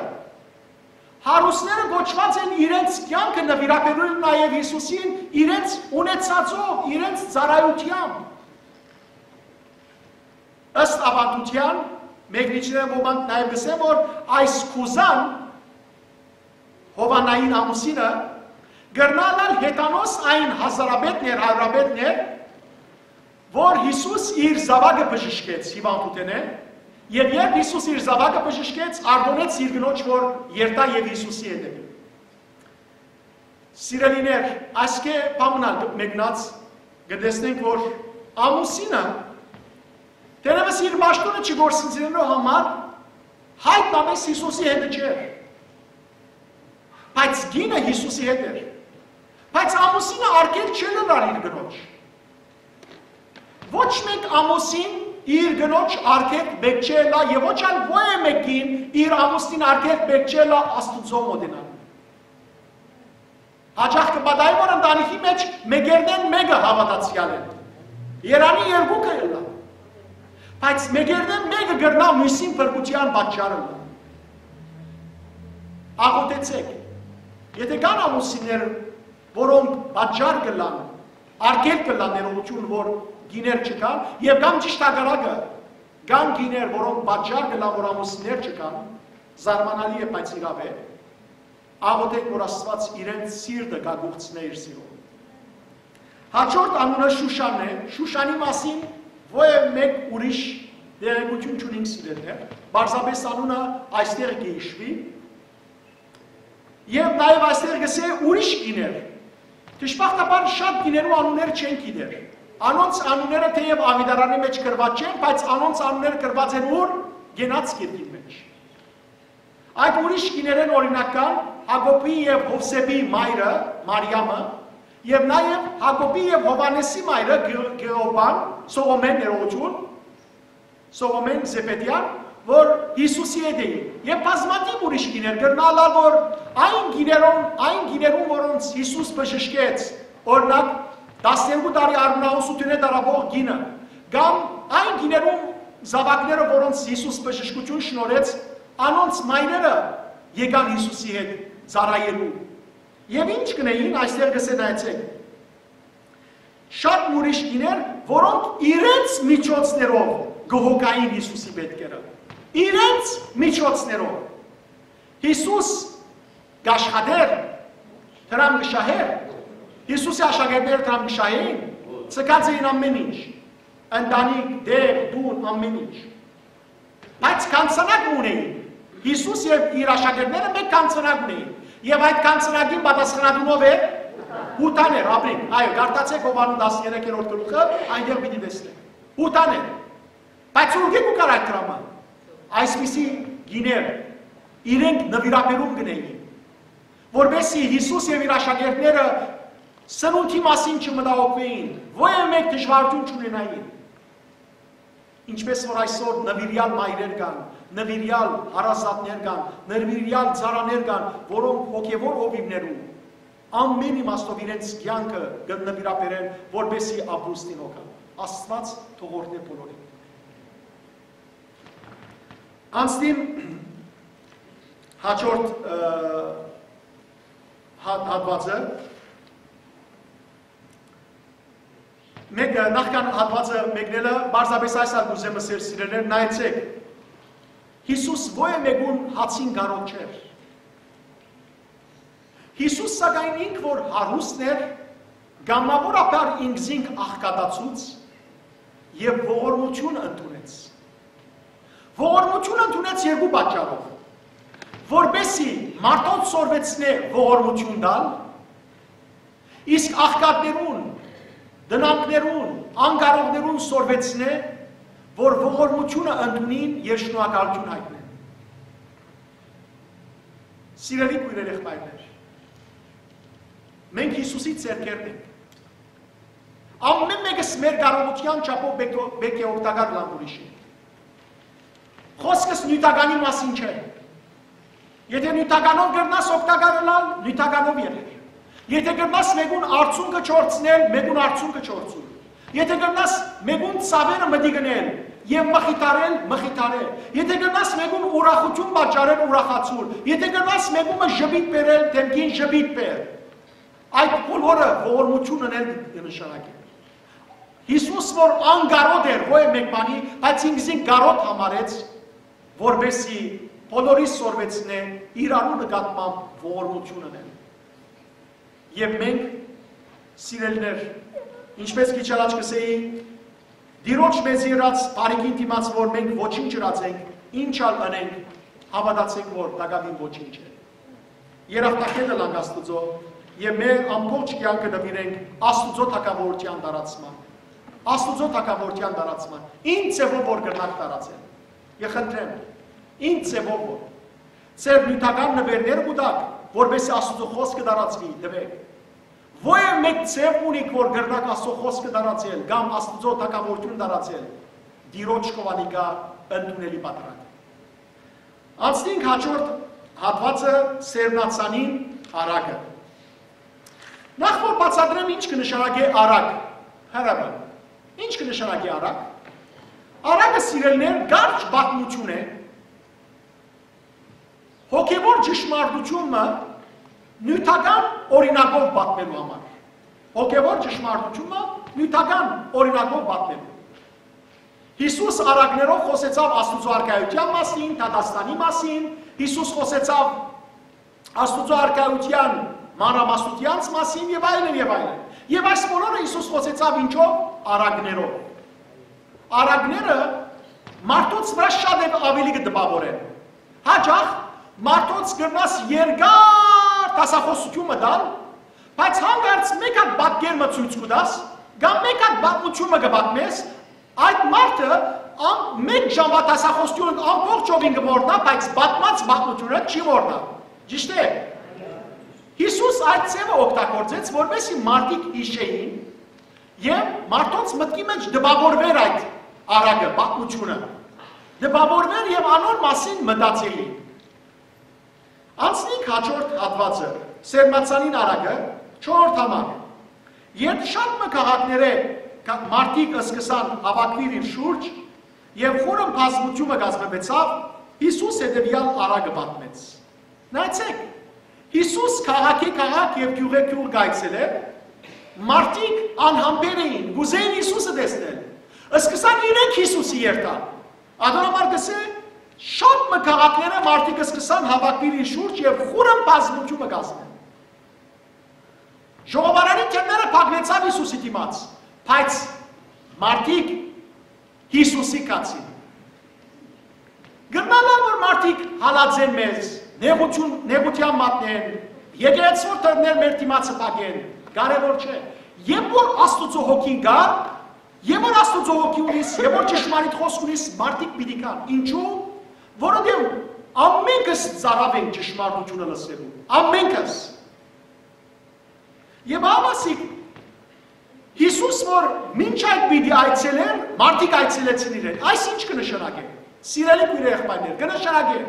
Հարուստները կոչուած են իրենց կեանքը նուիրաբերել նաեւ Յիսուսին, իրենց ունեցածով, իրենց ծառայութեամբ։ Ըստ աւանդութեան, մեկնիչներէն ոմանք նաեւ կ'ըսեն որ այս Քուզան, Յովհաննային ամուսինը, կրնայ ըլլալ հեթանոս այն հազարապետն էր, հարիւրապետն էր, որ Յիսուս իր զաւակը բժշկեց հիւանդութենէն, եւ երբ Յիսուս իր զաւակը բժշկեց, արտոնեց իր կնոջ որ երթայ եւ Յիսուսի հետեւի։ Սիրելիներ, այսքէ բան մնալ մեկնած, կը տեսնենք որ ամուսինը, թերեւս իր պաշտօնը չկորսնցնելու համար, յայտնապէս Յիսուսի հետը չէր, բայց կինը Յիսուսի հետ էր։ Բայց ամուսինը արգելք չէ ըլլար իր կնոջ։ Ոչ մէկ ամուսին իր կնոջ արգելք պէտք չէ ըլլայ եւ ոչ ալ ոեւէ մէկ կին իր ամուսնին արգելք պէտք չէ ըլլայ Աստուծոյ մօտենալու։ Յաճախ կը պատահի որ ընտանիքի մէջ մեկերնէն մէկը հաւատացեալ է, երանի երկուքը ըլլայ, բայց մեկերնէն մէկը կրնայ միւսին փրկութեան պատճառը ըլլայ։ Աղօթեցէք։ Եթէ կան ամուսիններ, որոնք պատճառ կ'ըլլան, արգելք կ'ըլլան ներողութիւն որ կիներ չկան, եւ կամ ճիշդ հակառակը, կան կիներ, որոնք պատճառ կ'ըլլան որ ամուսիններ չկան, զարմանալի է, բայց իրաւ է, աղօթենք որ Աստուած իրենց սիրտը կ'ակուղցնէ իր սիրով։ Հաջորդ անունը Շուշանն է։ Շուշանի մասին ոեւ մէկ ուրիշ տեղեկութիւն չունինք, սիրելիներ, պարզապէս անունը այստեղ կը յիշուի։ Եւ նաեւ այստեղ կ'ըսէ ուրիշ կիներ։ Դժբախտաբար շատ կիներու անուններ չեն գիտեր։ Անոնց անունները թէեւ աւետարանի մէջ գրուած չեն, բայց անոնց անունները գրուած են ուր, Կենաց գիրքին մէջ։ Այդ ուրիշ կիներէն օրինական Յակոբի եւ Յովսէփի մայրը, Մարիամը, եւ նաեւ Յակոբի եւ Յովհաննէսի մայրը, Գ-, Գեովան, Սողոմեն, ներողություն, Սողոմեն Զեբեդեան, որ Յիսուսի հետ էին։ Եւ բազմաթիւ ուրիշ կիներ կրնալալ, որ այն կիներուն, այն կիներուն, որոնց Յիսուս բժշկեց, օրինակ, տասներկու տարի արմնահոսութիւնէ տարապող կինը, կամ այն կիներուն զաւակները, որոնց Յիսուս բժշկութիւն շնորհեց, անոնց մայրերը եկան Յիսուսի հետ ծառայելու։ Եւ ինչ կ'ընէին, այստեղ կ'ըսէ, նայեցէք, շատ ուրիշ կիներ, որոնք իրենց միջոցներով կը հոգային Յիսուսի մէթքերը։ Իրենց միջոցներով։ Յիսուս կ'աշխատէր, դրամ կը շահէր։ Յիսուսի աշակերտները դրամ կը շահէին, ցկած էին ամէն ինչ, ընտանիք, տեղ, տուն, ամէն ինչ։ Բայց կանցանակ ունէին։ Յիսուս եւ իր աշակերտները մէկ կանցանակ ունէին։ Եւ այդ կանցանակին պատասխանատուն ով էր, Յուդան էր, ապրին։ Այո, կարդացէք Յովհաննէս տասներկերորդ գլուխը, այնտեղ պիտի տեսնեք։ Յուդան էր։ Բայց ուրկէ՞ կու գար այդ դրամը։ Այսպիսի կիներ իրենք նուիրաբերում կ'ընէին, որպեսզի Յիսուս եւ իր աշակերտները սնունդի մասին չմտահոգուէին, ոեւ մէկ դժուարութիւն չունենային։ Ինչպէս որ այսօր նուիրեալ մայրեր կան, նուիրեալ հարազատներ կան, նուիրեալ ծառաներ կան, որոնք հոգեւոր հովիւներու ամէն իմաստով իրենց կեանքը կը նուիրաբերեն, որպեսզի ապրուստին հոգան։ Աստուած թող օրհնէ բոլորին։ Անցնիմ հաջորդ, ը, հա-, հատուածը։ Մեկը, նախքան հատուածը մեկնելը, պարզապէս այս ալ կ'ուզեմ ըսել, սիրելիներ, նայեցէք, Յիսուս ոեւ մէկուն հացին կարօտ չէր։ Յիսուս, սակայն, ինք որ հարուստ էր, կամաւորաբար ինքզինք աղքատացուց եւ ողորմութիւն ընդունեց։ Ողորմութիւն ընդունեց երկու պատճառով, որպեսզի մարդոց սորվեցնէ ողորմութիւն տալ, իսկ աղքատներուն, տնանքներուն, անկարողներուն սորվեցնէ, որ ողորմութիւնը ընդունին եւ շնորհակալութիւն յայտնեն։ Սիրելի քոյրեր, եղբայրներ, մենք Յիսուսի ձեռքերն ենք։ Ամէն մէկս մեր կարողութեան չափով պէ-, պէտք է օգտակար ըլլանք ուրիշին։ Խօսքս նիւթականի մասին չէ։ Եթէ նիւթականով կրնաս օգտակար ըլլալ, նիւթականով եղիր։ Եթէ կրնաս մէկուն արցունքը չորցնել, մէկուն արցունքը չորցուր։ Եթէ կրնաս մէկուն ցաւերը մտիկ ընել եւ մխիթարել, մխիթարել։ Եթէ կրնաս մէկուն ուրախութիւն պատճառել, ուրախացուր։ Եթէ կրնաս մէկումը ժպիտ բերել, դէմքին ժպիտ բեր։ Այդ բոլորը ողորմութիւն ընել կը նշանակեն։ Յիսուս որ անկարօտ էր, ոեւ մէկ բանի, բայց ինքզին կարօտ համարեց, որպեսզի բոլորիս սորվեցնէ իրարու նկատմամբ ողորմութիւն ընել։ Եւ մենք, սիրելիներ, ինչպես քիչ առաջ կ'ըսէի, Տիրոջ մեզի ըրած բարիքին դիմաց որ մենք ոչինչ ըրած ենք, ինչ ալ ընենք, հաւատացենք որ տակաւին ոչինչ է։ Երախտագէտ ըլանք Աստուծոյ եւ մեր ամբողջ կեանքը նուիրենք Աստուծոյ թագաւորութեան տարածման։ Աստուծոյ թագաւորութեան տարածման։ Ինչ ձեւով որ կրնաք տարածել։ Եւ խնդրեմ, ինչ ձեւով որ։ Ձեր նիւթական նուէրները կու տաք, որպեսզի Աստուծոյ խօսքը տարածուի, տուէք։ Ոեւ մէկ ձեւ ունիք որ կրնաք Աստուծոյ խօսքը տարածել կամ Աստուծոյ թագաւորութիւնը տարածել, Տիրոջ կ'անիկա ընդունելի պատրակ։ Անցնենք հաջորդ հատուածը՝ սերմնացանին արագը։ Նախ որ բացատրեմ ինչ կը նշանակէ արագ, հրաման, ինչ կը նշանակէ արագ։ Արագը, սիրելիներ, կարճ պատմութիւն է, հոգեւոր ճշմարտութիւնը նիւթական օրինակով պատմելու համար։ Հոգեւոր ճշմարտութիւնը նիւթական օրինակով պատմելու։ Յիսուս արագներով խօսեցաւ Աստուծոյ արքայութեան մասին, դատաստանի մասին, Յիսուս խօսեցաւ Աստուծոյ արքայութեան մանրամասնութեանց մասին եւ այլն, եւ այլն։ Եւ այս բոլորը Յիսուս խօսեցաւ ինչով։ Արագներով։ Արագները մարդոց վրայ շատ եւ աւելի կը տպաւորեն։ Յաճախ մարդոց կրնաս երկար դասախոսութիւն մը տալ, բայց հանկարծ մէկ հատ պատկեր մը ցոյց կու տաս, կամ մէկ հատ պատմութիւն մը կը պատմես, այդ մարդը ան-, մէկ ժամուա դասախոսութիւնը ամբողջովին կը մոռնայ, բայց պատմած պատմութիւնը չի մոռնայ։ Ճիշդ է։ Յիսուս այդ ձեւը օգտագործեց, որպեսզի մարդիկ յիշէին եւ մարդոց մտքի մէջ տպաւորուէր այդ առակը, պատմութիւնը։ Տպաւորուէր եւ անոր մասին մտածէին։ Անցնենք հաջորդ հատուածը, Սերմացանին առակը, չորրորդ համար։ Երբ շատ մը քաղաքներէ կա-, մարդիկ սկսան հաւաքուիլ իր շուրջ եւ խորը բազմութիւնը կազմուեցաւ, Յիսուս հետեւեալ առակը պատմեց։ Նայեցէք, Յիսուս քաղաքէ քաղաք եւ գիւղէ գիւղ կայցելէր, մարդիկ անհամբեր էին, կ'ուզէին Յիսուսը տեսնել։ Սկսան իրենք Յիսուսի երթալ։ Ատոր համար կ'ըսէ, շատ մը քաղաքներէ մարդիկ սկսան հաւաքուիլ իր շուրջ եւ խորը բազմութիւնը կազմել։ Ժողովարանի դռները փակուեցան Յիսուսի դիմաց, բայց մարդիկ Յիսուսի գացին։ Կրնայ ըլլալ, որ մարդիկ հալածեն մեզ, նեղութիւն, նեղութեան մատնեն, եկեղեցւոյ դռներ մեր դիմացը փակեն, կարեւոր չէ։ Երբ որ Աստուծոյ հոգին կայ, երբ որ Աստուծոյ հոգի ունիս, երբ որ ճշմարիտ խօսք ունիս, մարդիկ պիտի գան։ Ինչու՞։ Որովհետեւ ամենքս ծարաւ ենք ճշմարտութիւնը լսելու։ Ամենքս։ Եւ ահա ասիկ, Յիսուս որ մինչ այդ պիտի այցելէր, մարդիկ այցելեցին իրեն։ Այս ի՞նչ կը նշանակէ, սիրելի քոյրե եղբայրներ, կը նշանակէ,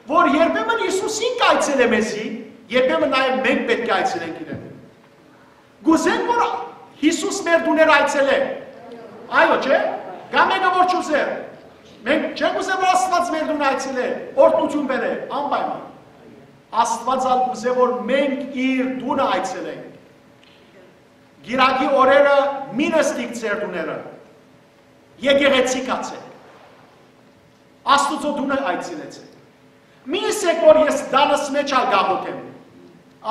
որ երբեմն Յիսուս ինք այցելէ մեզի, երբեմն նաեւ մենք պէտք է այցելենք իրեն։ Կ'ուզենք, որ Յիսուս մեր տուները այցելէ։ Այո, չէ՞։ Կա մէկը, որ չ'ուզեր։ Մենք չենք ուզեր, որ Աստուած մեր տունը այցելէ, օրհնութիւն բերէ, անպայման։ Աստուած ալ կ'ուզէ, որ մենք իր տունը այցելենք։ Կիրակի օրերը մի նստիք ձեր տուները, եկեղեցի գացէք, Աստուծոյ տունը այցելեցէք։ Մի ըսէք, որ ես տանս մէջ ալ կաղոթեմ։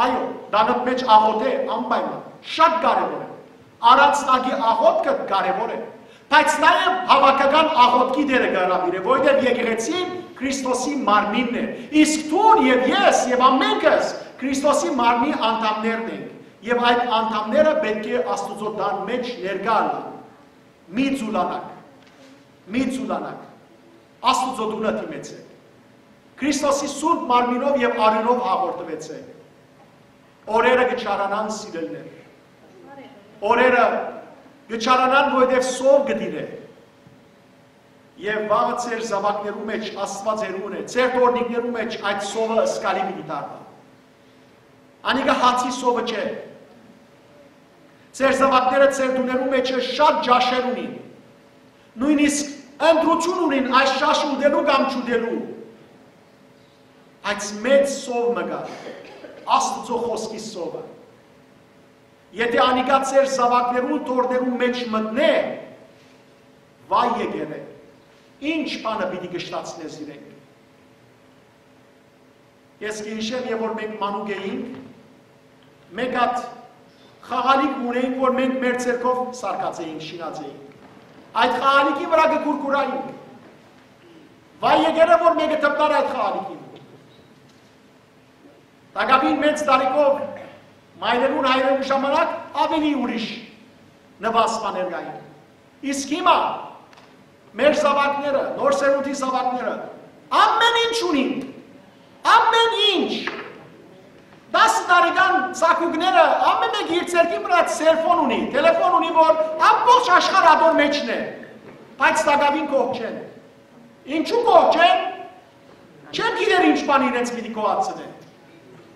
Այո, տանդ մէջ աղոթէ, անպայման, շատ կարեւոր է։ Առանձնակի աղոթքը կարեւոր է, բայց նաեւ հաւաքական աղոթքի դերը կը հրաւիրէ, որովհետեւ եկեղեցին Քրիստոսի մարմինն է, իսկ դուն եւ ես եւ ամենքս Քրիստոսի մարմնի անդամներն ենք, եւ այդ անդամները պէտք է Աստուծոյ տան մէջ ներկայ ըլլան։ Մի ձուլանաք, մի ձուլանաք, Աստուծոյ տունը դիմեցէք, Քրիստոսի սուրբ մարմինով եւ արիւնով հաղորդուեցէք։ Օրերը կը չարանան, սիրելիներ։ Օրերը կը չարանան, որովհետեւ սով կը տիրէ։ Եւ վաղը ձեր զաւակներու մէջ Աստուած հեռու է, ձեր տորնիկներու մէջ այդ սովը զգալի պիտի դառնայ։ Անիկա հացի սովը չէ։ Ձեր զաւակները ձեր տուներու մէջը շատ ճաշեր ունին։ Նոյնիսկ ընտրութիւն ունին այս ճաշը ուտելու կամ չուտելու։ Բայց մեծ սով մը կայ, Աստուծոյ խօսքի սովը։ Եթէ անիկա ձեր զաւակներու տորներու մէջ մտնէ, վայ եկեղեցի, ինչ բանը պիտի կշտացնէ զիրենք։ Ես կ'հիշեմ, երբ որ մենք մանուկ էինք, մէկ հատ խաղալիք ունեինք, որ մենք մեր ձեռքով սարքած էինք, շինած էինք։ Այդ խաղալիքի վրայ կը կուրկուրայինք։ Վայ եկեղեցի, որ մէկը դպնար այդ խաղալիքին։ Տակաւին մեծ տարիքով մայրերուն, հայրերուն ժամանակ աւելի ուրիշ նպաստներ կային։ Իսկ հիմա մեր զաւակները, նոր սերունդի զաւակները, ամեն ինչ ունին, ամեն ինչ։ Տասը տարեկան ծագուկները ամեն մէկ իր ձեռքի վրայ սելֆոն ունի, տելեֆոն ունի, որ ամբողջ աշխարհ ատոր մէջն է, բայց տակաւին կողջ չեն։ Ինչու կողջ չեն։ Չեմ գիտեր ինչ բան իրենց պիտի գոհացնեն։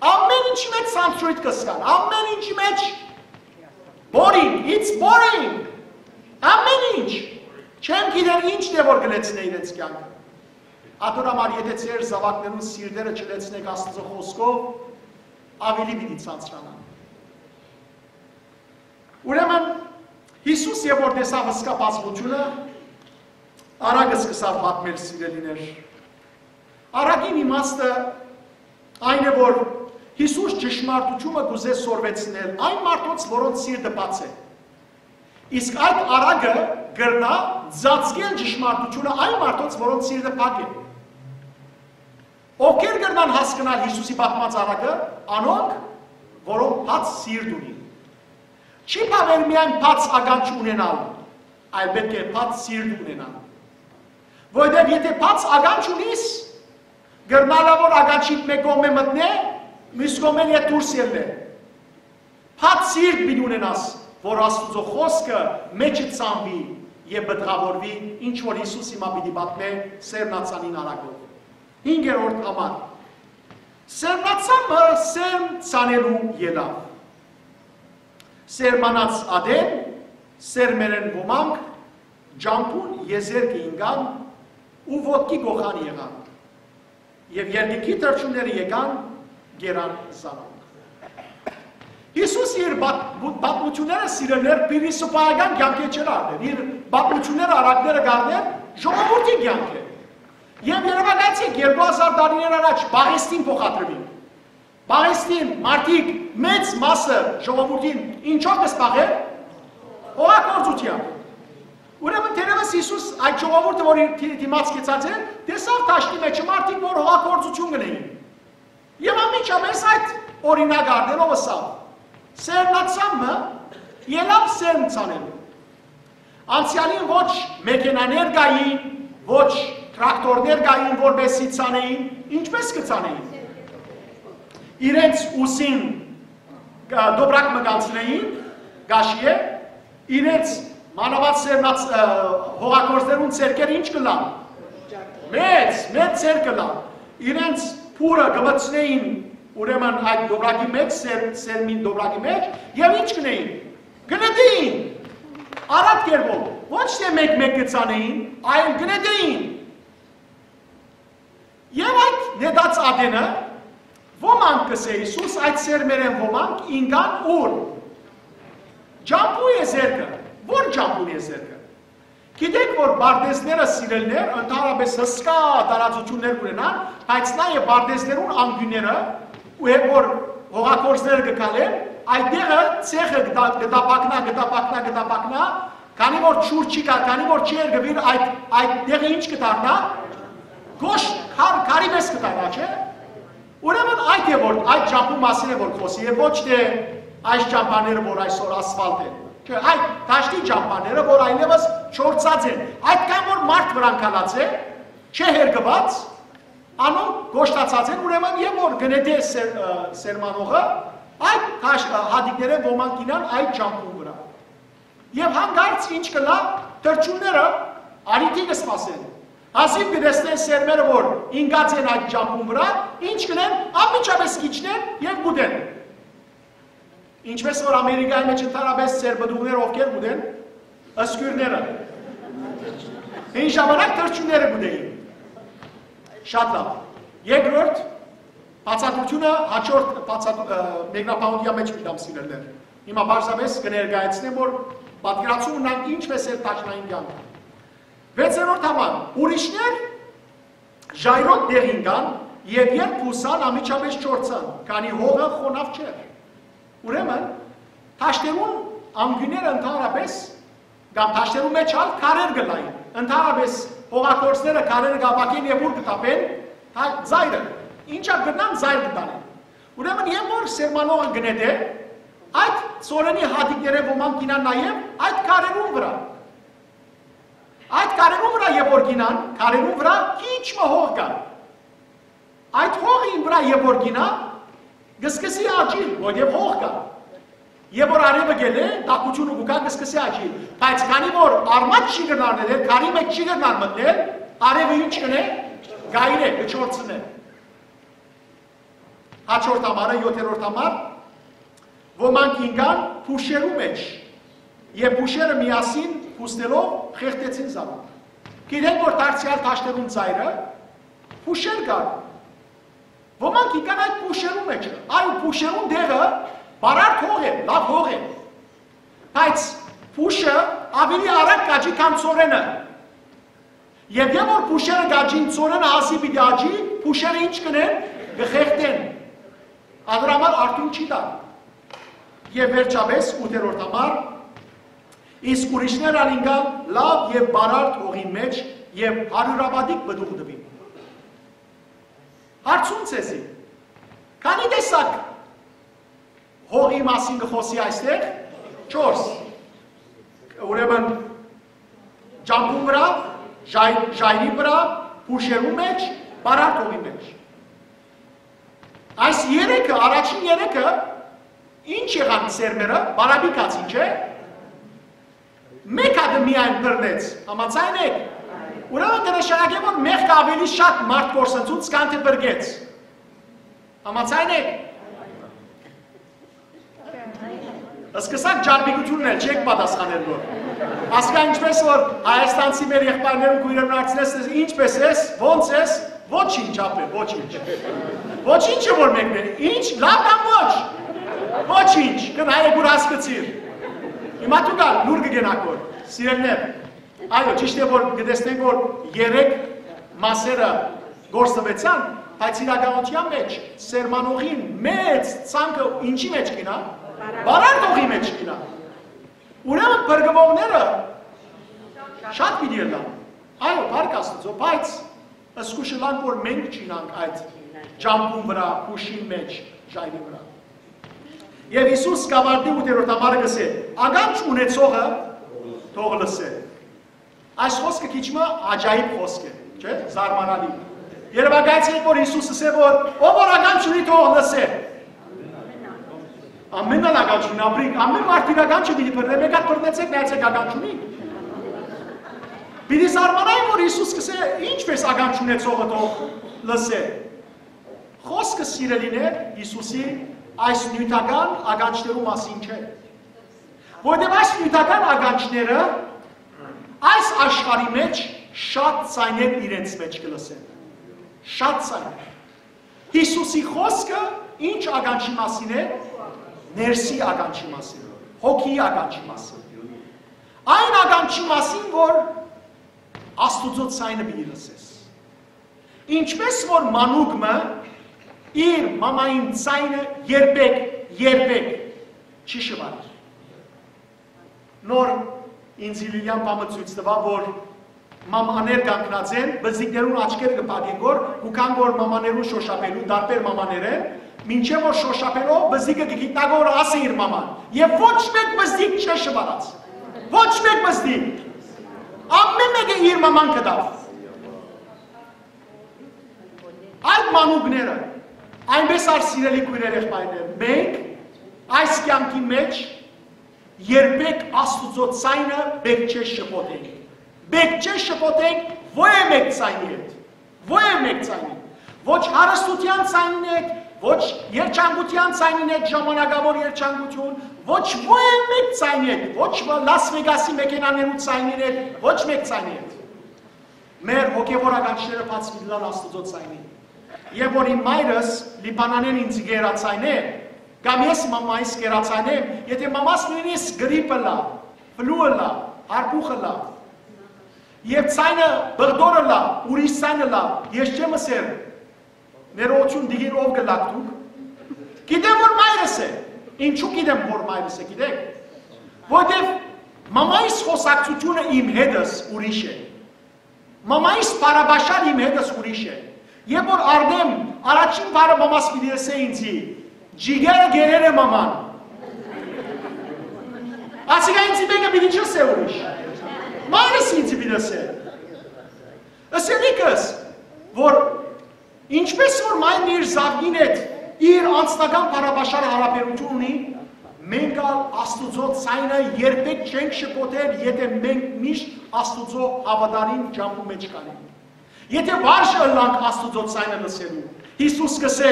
Ամեն ինչի մեջ սանսրույթ կը զգան, ամեն ինչի մեջ boring, it's boring, ամեն ինչ։ Չեմ գիտեր ինչն է, որ կը լեցնէ իրենց կյանքը։ Ատոր համար, եթէ ձեր զաւակներուն սիրտերը չլեցնեք Աստուծոյ խօսքով, աւելի պիտի ցանցրանան։ Ուրեմն, Յիսուս երբ որ տեսաւ հսկայ բազմութիւնը, առակը սկսաւ պատմել, սիրելիներ։ Առակին իմաստը այն է, որ Յիսուս ճշմարտութիւնը կ'ուզէ սորվեցնել այն մարդոց, որոնց սիրտը բաց է։ Իսկ այդ առակը կրնայ ծածկել ճշմարտութիւնը այն մարդոց, որոնց սիրտը փակ է։ Ովքեր կրնան հասկնալ Յիսուսի պատմած առակը, անոնք, որոնք բաց սիրտ ունին։ Չի բաւեր միայն բաց ականջ ունենալ, այլ պէտք է բաց սիրտ ունենալ։ Որովհետեւ եթե բաց ականջ ունիս, կրնալա որ ականջիդ մէկ կողմէ մտնէ, մյուս կողմէն ետ դուրս ելլէ։ Բաց սիրտ պիտի ունենաս, որ Աստուծոյ խօսքը մէջը ցանուի եւ պտղաւորուի, ինչ որ Յիսուս հիմա պիտի պատմէ Սերմնացանին առակով։ Հինգերորդ համար։ Սերմնացանը սերմ ցանելու ելաւ։ Սերմանած ատեն, սերմերէն ոմանք ճամբուն եզերքը ինկան ու ոտքի կոխան եղան։ Եւ երկնքի թռչունները եկան, կերան զանոնք։ Յիսուս իր պատ-, պատմութիւնները, սիրելիներ, փիլիսոփայական կեանքէ չէր առներ, իր պատմութիւնները, առակները կ'առներ ժողովուրդի կեանքէ։ Եւ երեւակայեցէք, երկու հազար տարիներ առաջ Պաղեստին փոխադրուին։ Պաղեստին մարդիկ, մեծ մասը ժողովուրդին ինչո՞վ կը սպաղէր։ Հողագործութեամբ։ Ուրեմն թերեւս Յիսուս այդ ժողովուրդը, որ իր դի-, դիմաց գցած էր, տեսաւ դաշտի մեջ մարդիկ, որ հողագործութիւն կ'ընէին։ Եւ անմիջապէս այդ օրինակ առնելով ըսաւ. «Սերմնացանը ելաւ սերմ ցանելու»։ Անցեալին ոչ մեքենաներ կային, ոչ տրակտորներ կային, որպեսզի ցանէին, ինչպե՞ս կը ցանէին։ Իրենց ուսին, ա, դոպրակ մը կանցնէին, կաշիէ, իրենց մանաւանդ սերմնաց-, ը, հողագործներուն ձեռքերը ինչ կ'ըլլան։ Մեծ, մեծ ձեռք կ'ըլլան։ Իրենց փուռը կը մտցնէին, ուրեմն, այդ դոպրակի մեջ, սեր-, սերմին դոպրակի մեջ, եւ ինչ կ'ընէին։ Կը նետէին, առատ կերպով, ոչ թէ մէկ-մէկ կը ցանէին, այլ կը նետէին։ Եւ այդ նետած ատենը, ոմանք, կ'ըսէ Յիսուս, այդ սերմերէն ոմանք ինկան ուր։ Ճամբու եզերքը, ո՞ր ճամբուն եզերքը։ Գիտեք, որ պարտեզները, սիրելիներ, ընդհանրապէս հսկայ տարածութիւններ կ'ունենան, բայց նաեւ պարտեզներուն անկիւնները, ու հետ որ հողագործները կը քալեն, այդ տեղը, ցեխը կը տա-, կը տապակնայ, կը տապակնայ, կը տապակնայ, քանի որ ջուր չի գար, քանի որ չի երգուիր, այդ, այդ տեղը ինչ կը դառնայ։ Կոշտ, քար-, քարի պես կը դառնայ, չէ՞։ Ուրեմն այդ է, որ այդ ճամբու մասին է, որ կ'խօսի, եւ ոչ թէ այս ճամբաները, որ այսօր ասֆալտ են, չէ, այդ դաշտի ճամբաները, որ այլեւս չորցած են, այդքան որ մարդ վրան քալած է, չէ, հերկուած, անոնք կոշտացած են, ուրեմն եւ որ կը նետէ սեր-, ը, սերմանողը, այդ դաշ-, ը, հատիկներէն ոմանք կ'ինան այդ ճամբուն վրայ։ Եւ հանկարծ ինչ կ'ըլլայ, թռչունները առիթի կը սպասեն։ Հազիւ կը տեսնեն սերմերը, որ ինկած են այդ ճամբուն վրայ, ինչ կ'ընեն, անմիջապէս կ'իջնեն եւ կ'ուտեն։ Ինչպես որ Ամերիկայի մեջ ընդհանրապէս սերմպտուղները ովքեր կ'ուտեն, ըսկիւրները։ Հին ժամանակ թռչունները կ'ուտէին։ Շատ լաւ։ Երկրորդ, բացատրութիւնը հաջորդ բացատրու-, ը, մեկնաբանութեան մեջ պիտի տամ, սիրելիներ։ Հիմա պարզապէս կը ներկայացնեմ, որ պատկերացում ունենանք ինչպես էր դաշնային կեանքը։ Վեցերորդ համար, ուրիշներ ժայռոտ տեղին կան եւ երբ յուսան, անմիջապէս չորցան, քանի հողը խոնաւ չէր։ Ուրեմն, դաշտերուն անկիւնները ընդհանրապէս, կամ դաշտերուն մեջ ալ քարեր կ'ըլլային, ընդհանրապէս հողագործները քարերը կ'ապակեն եւ ուր կը տապեն, հա, ծայրը, ինչա կրնան ծայր կը տանեն։ Ուրեմն, երբ որ սերմանողը կը նետէ, այդ ծորենի հատիկները ոմանք կ'ինան նաեւ այդ քարերուն վրայ։ Այդ քարերուն վրայ երբ որ կ'ինան, քարերուն վրայ քիչ մը հող կար։ Այդ հողին վրայ երբ որ կ'ինայ, կը սկսի աճիլ, որտեւ հող կայ։ Երբ որ արեւը կ'ելլէ, տաքութիւնը կու գայ, կը սկսի աճիլ։ Բայց քանի որ արմատ չի կրնար նետել, քարի մեջ չի կրնար մտնել, արեւը ինչ կ'ընէ, կ'այրէ, կը չորցնէ։ Հաջորդ համարը, յոթերորդ համար, ոմանք ինկան փուշերու մեջ, եւ փուշերը միասին փուստելով խեղդեցին զանոնք։ Գիտենք, որ դարձեալ դաշտերուն ծայրը փուշեր կար։ Ոմանք ինկան այդ փուշերու մեջ, այո, փուշերուն տեղը բարարդ հող է, լաւ հող է, բայց փուշը աւելի արագ կ'աճի, քան ծորենը։ Եւ երբ որ փուշերը կ'աճին, ծորենը հազիւ պիտի աճի, փուշերը ինչ կ'ընեն, կը խեղդեն։ Անոր համար արդիւնք չի տար։ Եւ վերջապէս, ութերորդ համար, իսկ ուրիշներ ալ ինկան լաւ եւ բարարդ հողին մեջ եւ հարիւրապատիկ պտուղ տուին։ Հարցում ձեզի, քանի՞ տեսակ հողի մասին կը խօսի այստեղ։ Չորս։ Ուրեմն, ճամբուն վրայ, ժայ-, ժայռի վրայ, փուշերուն մէջ, պարարտ հողի մէջ։ Այս երեքը, առաջին երեքը, ինչ եղան սերմերը, պարապի գացին, չէ՞։ Մէկ հատը միայն բռնեց, համաձայն եք։ Ուրեմն կը նշանակէ, որ մեղքը աւելի շատ մարդ կորսնցուց, քան թէ բրկեց։ Համաձայն եք։ Սկսակ ճարպիկութիւնն էլ, չեք պատասխանել որ։ Ասկա, ինչպես որ հայաստանցի մեր եղբայրներուն, քոյրերուն հարցնես, ինչպես ես, ոնց ես, ոչինչ, ապրե, ոչինչ։ Ոչինչ է որ մեկն է, ինչ, լավ կամ ոչ։ Ոչինչ, կն հայեգուր հասկցիր։ Հիմա դուք ալ լուր կգենաք որ, սիրելիներ։ Այո, ճիշտ է որ կտեսնենք որ երեք մասերը գործնվեցան, բայց իրականության մեջ սերմանողին մեծ ցանկը ինչի մեջ կինա։ Պարարտ հողի մեջ կինա։ Ուրեմն բրկուողները շատ պիտի ըլլան։ Այո, փառք Աստուծո, բայց զգուշ ըլանք որ մենք չինանք այդ ճամբուն վրայ, փուշին մեջ, ժայռի վրայ։ Եւ Յիսուս կավարտի ութերորդ համարը կսէ. «Ականջ ունեցողը թող լսէ»։ Այս խոսքը քիչ մը աջայիբ խոսք է, չէ՞, զարմանալի։ Երեւակայեցին որ Յիսուս ըսէ որ ով որ ականջ ունի, թող լսէ։ Ամեն ալ ականջ ունի, ապրինք, ամեն մարդ իր ականջը պիտի բռնէ, մէկ հատ բռնեցեք, նայեցեք, ականջ ունի։ Պիտի զարմանային որ Յիսուս կսէ ինչպես ականջ ունեցողը թող լսէ։ Խոսքը, սիրելիներ, Յիսուսի այս նիւթական ականջներու մասին չէ, որտեղ այս նիւթական ականջները այս աշխարհի մեջ շատ ձայներ իրենց մեջ կը լսեն։ Շատ ձայներ։ Յիսուսի խոսքը ինչ ականջի մասին է։ Ներսի ականջի մասին, հոգիի ականջի մասին, այն ականջի մասին, որ Աստուծոյ ձայնը պիտի լսես։ Ինչպես որ մանուկ մը իր մամային ձայնը երբեք, երբեք չի շվարիր։ Նոր ինձ Լիլիան բանը ցոյց տուաւ որ մամաներ կանգնած են, բզիկներուն աչքերը կը փակեն գոր, ու կան գոր մամաներուն շոշափելու, տարբեր մամաներ են, մինչեւ որ շոշափելով բզիկը կը գիտնա գոր ասէ իր մաման։ Եւ ոչ մէկ բզիկ չէ շվարած։ Ոչ մէկ բզիկ։ Ամեն մէկը իր մաման կտաւ։ Այդ մանուկները, այնպես ար սիրելի քոյրեր, եղբայրներ, մենք այս կյանքի մեջ երբեք Աստուծոյ ձայնը պէտք չէ շփոթենք։ Պէտք չէ շփոթենք ոեւ մէկ ձայնի հետ։ Ոեւ մէկ ձայնի։ Ոչ հարստութեան ձայնին հետ, ոչ երջանկութեան ձայնին հետ, ժամանակաւոր երջանկութիւն, ոչ ոեւ մէկ ձայնի հետ, ոչ Լաս Վեգասի մեքենաներու ձայնին հետ, ոչ մէկ ձայնի հետ։ Մեր հոգեւոր ականջները բաց պիտի ըլլան Աստուծոյ ձայնին։ Եւ որ իմ մայրս Լիբանանէն ինձ կ'երացայնէ, կամ ես մամայիս կ'երացայնեմ, եթէ մամաս նույնիսկ գրիպ ըլլայ, ֆլու ըլլայ, հարբուխ ըլլայ, եւ ձայնը բղդոր ըլլայ, ուրիշ ձայն ըլլայ, ես չեմ ըսեր, ներողություն, դիգիր, ով կ'ըլաք դուք։ Գիտեմ որ մայրս է։ Ինչու գիտեմ որ մայրս է, գիտեք։ Որտեւ մամայիս խոսակցությունը իմ հետս ուրիշ է։ Մամայիս բառապաշար իմ հետս ուրիշ է։ Երբ որ առնեմ, առաջին բառը մամաս պիտի ըսէ ինձի. «Ջիգերը գերեր է մաման»։ Ասիկա ինձի մեկը պիտի չըսէ ուրիշ։ Մայրս ինձի պիտի ըսէ։ Ըսելիքս, որ ինչպես որ մայրն իր զաւկին հետ իր անձնական բառապաշարը, յարաբերութիւն ունի, մենք ալ Աստուծոյ ձայնը երբեք չենք շփոթեր, եթէ մենք միշտ Աստուծոյ հաւատարիմ կեանքին մեջ գանենք։ Եթէ վարժ ըլլանք Աստուծոյ ձայնը լսելու, Յիսուս կ'ըսէ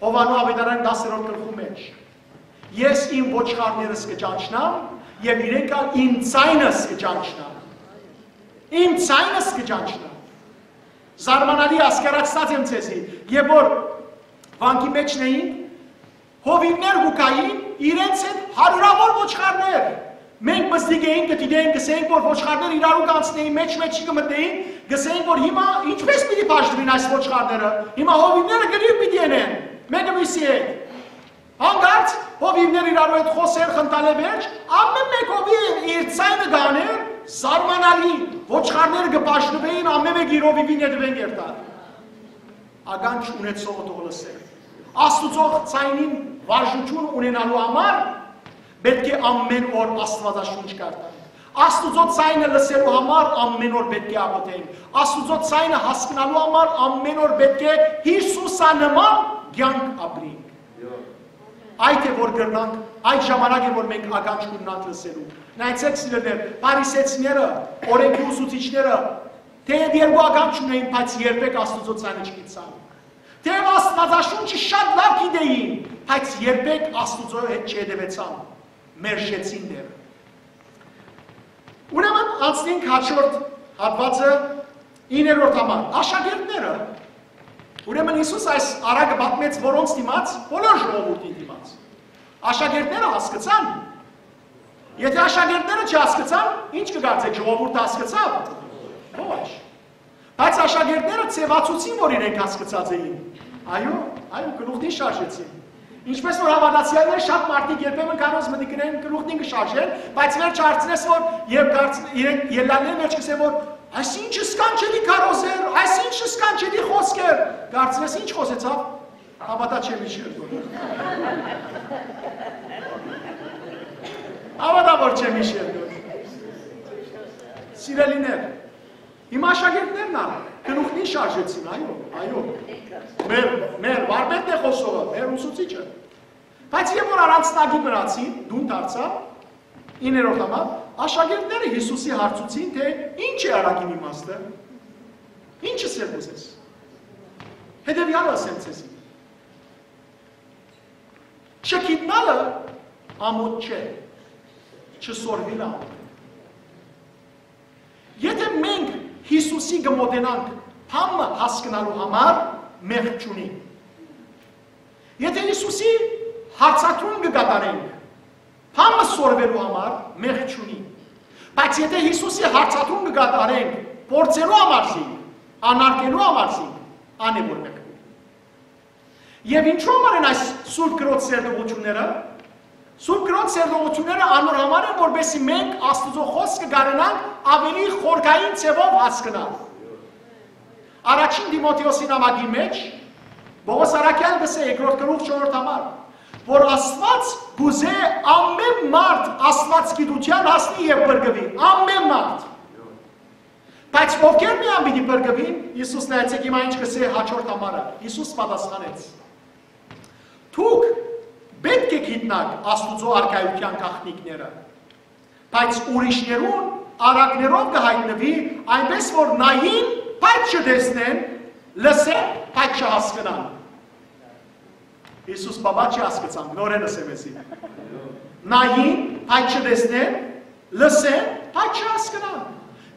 Յովհաննէս աւետարան տասներորդ գլխու մեջ. «Ես իմ ոչխարներս կը ճանչնամ եւ իրենք ալ իմ ձայնս կը ճանչնան»։ Իմ ձայնս կը ճանչնան։ Զարմանալի, ասկարացած եմ ձեզի, երբ որ վանքի մեջն էինք, հովիւներ կու գային, իրենց հետ հարիւրաւոր ոչխարներ։ Մենք բզդիկ էինք, կը դիտեինք, կ'ըսէինք որ ոչխարներ իրարու կ'անցնէին, մեջ-մեջի կը մտնէին, կ'ըսէինք որ հիմա ինչպես պիտի բաժնուին այս ոչխարները, հիմա հովիւները գրիպ պիտի ընեն մէկը մյուսի հետ։ Հանկարծ հովիւները իրարու հետ խօսեր, խնդալէ վերջ, ամէն մէկ հովիւ իր ձայնը կ'անէր, զարմանալի, ոչխարները կը բաժնուէին, ամէն մէկ իր հովիւին նետուէն կ'երթար։ Ականջ ունեցողը թող լսէ։ Աստուծոյ ձայնին վարժութիւն ունենալու համար պէտք է ամէն օր Աստուածաշունչ կարդանք։ Աստուծոյ ձայնը լսելու համար ամէն օր պէտք է աղօթենք։ Աստուծոյ ձայնը հասկնալու համար ամէն օր պէտք է Յիսուսանման կեանք ապրենք։ Այդ է, որ կրնանք, այդ ժամանակ է, որ մենք ականջ կունենանք լսելու։ Նայեցէք, սիրելիներ, փարիսեցիները, օրենքի ուսուցիչները, թէեւ երկու ականջ ունէին, բայց երբեք Աստուծոյ ձայնը չգիտցան։ Թէեւ Աստուածաշունչը շատ լաւ գիտէին, բայց երբեք Աստուծոյ հետ չհետեւեցան, մերժեցին դեռ։ Ուրեմն անցնենք հաջորդ հատուածը, իններորդ համար, աշակերտները։ Ուրեմն Յիսուս այս առակը պատմեց որոնց դիմաց, բոլոր ժողովուրդին դիմաց։ Աշակերտները հասկցան։ Եթե աշակերտները չհասկցան, ինչ կը կարծէք, ժողովուրդը հասկցա՞վ։ Ոչ։ Բայց աշակերտները ձեւացուցին, որ իրենք հասկցած էին։ Այո, այո, գլուխնին շարժեցին։ Ինչպես որ հաւատացեալները շատ մարդիկ երբեմն կարոզ մտիկներն գլուխնին կը շարժեն, բայց վերջ հարցնես, որ երբ կարծ-, իրենք ելլալները վերջ կսեն, որ այս ինչ սքանչելի քարոզ էր, այս ինչ սքանչելի խօսք էր, կարծնես ինչ խօսեցաւ, հաւատա չեմ իշեր դու։ Հաւատա որ չեմ իշեր դու։ Սիրելիներ, իմ աշակերտներն ալ գլուխնին շարժեցին, այո, այո։ Մեր, մեր վարպետն է խօսողը, մեր ուսուցիչը։ Բայց երբ որ առանձնակի մնացին, դուն դարձան, իններորդ համար, աշակերտները Յիսուսի հարցուցին, թէ ի՞նչ է առակին իմաստը, ի՞նչ ըսել կ'ուզես։ Հետեւեալը ըսեմ ձեզի. չգիտնալը ամոթ չէ, չսորվիլը ամոթ է։ Եթե մենք Յիսուսի կը մոտենանք բան մը հասկնալու համար, մեղք չունի։ Եթե Յիսուսի հարցադրում կը կատարենք բան մը սորվելու համար, մեղք չունի։ Բայց եթե Յիսուսի հարցադրում կը կատարենք փորձելու համար զինք, անարգելու համար զինք, ան է որ մեղք ունի։ Եւ ինչու համար են այս Սուրբ Գրոց սերտողությունները։ Սուրբ Գրոց սերտողությունները անոր համար են, որպեսզի մենք Աստուծոյ խօսքը կարենանք աւելի խորքային ձեւով հասկնալ։ Առաջին Տիմոթէոսի նամակի մէջ Պողոս առաքեալ կ'ըսէ երկրորդ գլուխ չորրորդ համար, որ Աստուած կ'ուզէ ամէն մարդ Աստուածագիտութեան հասնի եւ փրկուի, ամէն մարդ։ Բայց ովքեր միան պիտի փրկուին, Յիսուս, նայեցէք հիմա ինչ կ'ըսէ հաջորդ համարը։ Յիսուս պատասխանեց. դուք պէտք է գիտնաք Աստուծոյ արքայութեան գաղտնիքները, բայց ուրիշներուն առակներով կը յայտնուի, այնպէս որ նային, բայց չտեսնեն, լսեն, բայց չհասկնան։ Յիսուս պապա չի հասկցան, նորեն ըսեմ էսի։ Նային, բայց չտեսնեն, լսեն, բայց չհասկնան։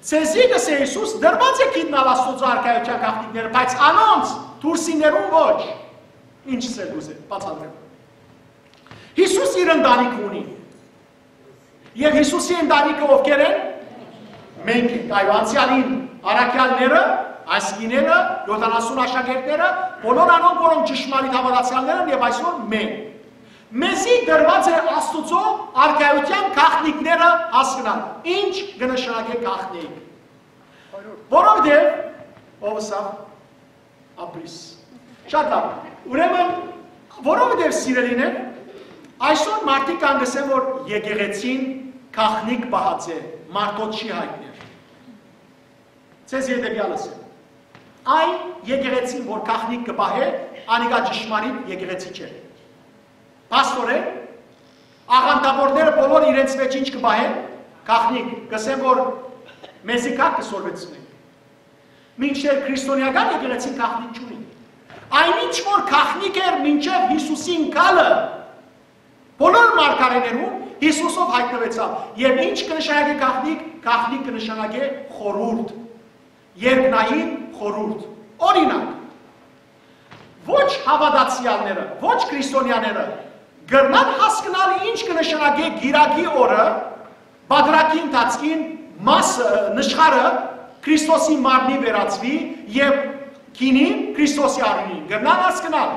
Ձեզի, կ'ըսէ Յիսուս, դրուած է գիտնալ Աստուծոյ արքայութեան գաղտնիքները, բայց անոնց դուրսիներուն ոչ։ Ինչ ըսել կ'ուզէ, բացատրեմ։ Յիսուս իր ընտանիքը ունի։ Եւ Յիսուսի ընտանիքը ովքեր են։ Մենք ենք, այո, անցեալին առաքեալները, այս կիները, յոթանասուն աշակերտները, բոլոր անոնք, որոնք ճշմարիտ հաւատացեալներ են, եւ այսօր մենք։ Մեզի դրուած է Աստուծոյ արքայութեան գաղտնիքները հասկնալ։ Ինչ կը նշանակէ գաղտնիք։ Որովհետեւ, ով ըսաւ, ապրիս։ Շատ լավ։ Ուրեմն, որովհետեւ, սիրելիներ, այսօր մարդիկ կան կ'ըսեն, որ եկեղեցին գաղտնիք պահած է, մարդոց չի յայտներ։ Ձեզ հետեւեալս է։ Այն եկեղեցին, որ գաղտնիք կը պահէ, անիկա ճշմարիտ եկեղեցի չէ։ Պաստորը, աղանդավորները բոլոր իրենց մեջ ինչ կը պահեն, գաղտնիք, կ'ըսեն, որ մեզի գաղ կը սորվեցնեն։ Մինչդեռ քրիստոնեական եկեղեցին գաղտնիք չունի։ Այն ինչ որ գաղտնիք էր մինչեւ Յիսուսին գալը, բոլոր մարգարեներուն Յիսուսով յայտնուեցաւ։ Եւ ինչ կը նշանակէ գաղտնիք, գաղտնիք կը նշանակէ խորհուրդ, երկնային խորհուրդ։ Օրինակ, ոչ հաւատացեալները, ոչ քրիստոնեաները կրնան հասկնալ ինչ կը նշանակէ կիրակի օրը, պատրակի ընթացքին մասը, նշխարը Քրիստոսի մարմնի վերածուի եւ գինին Քրիստոսի արիւնին։ Կրնան հասկնալ։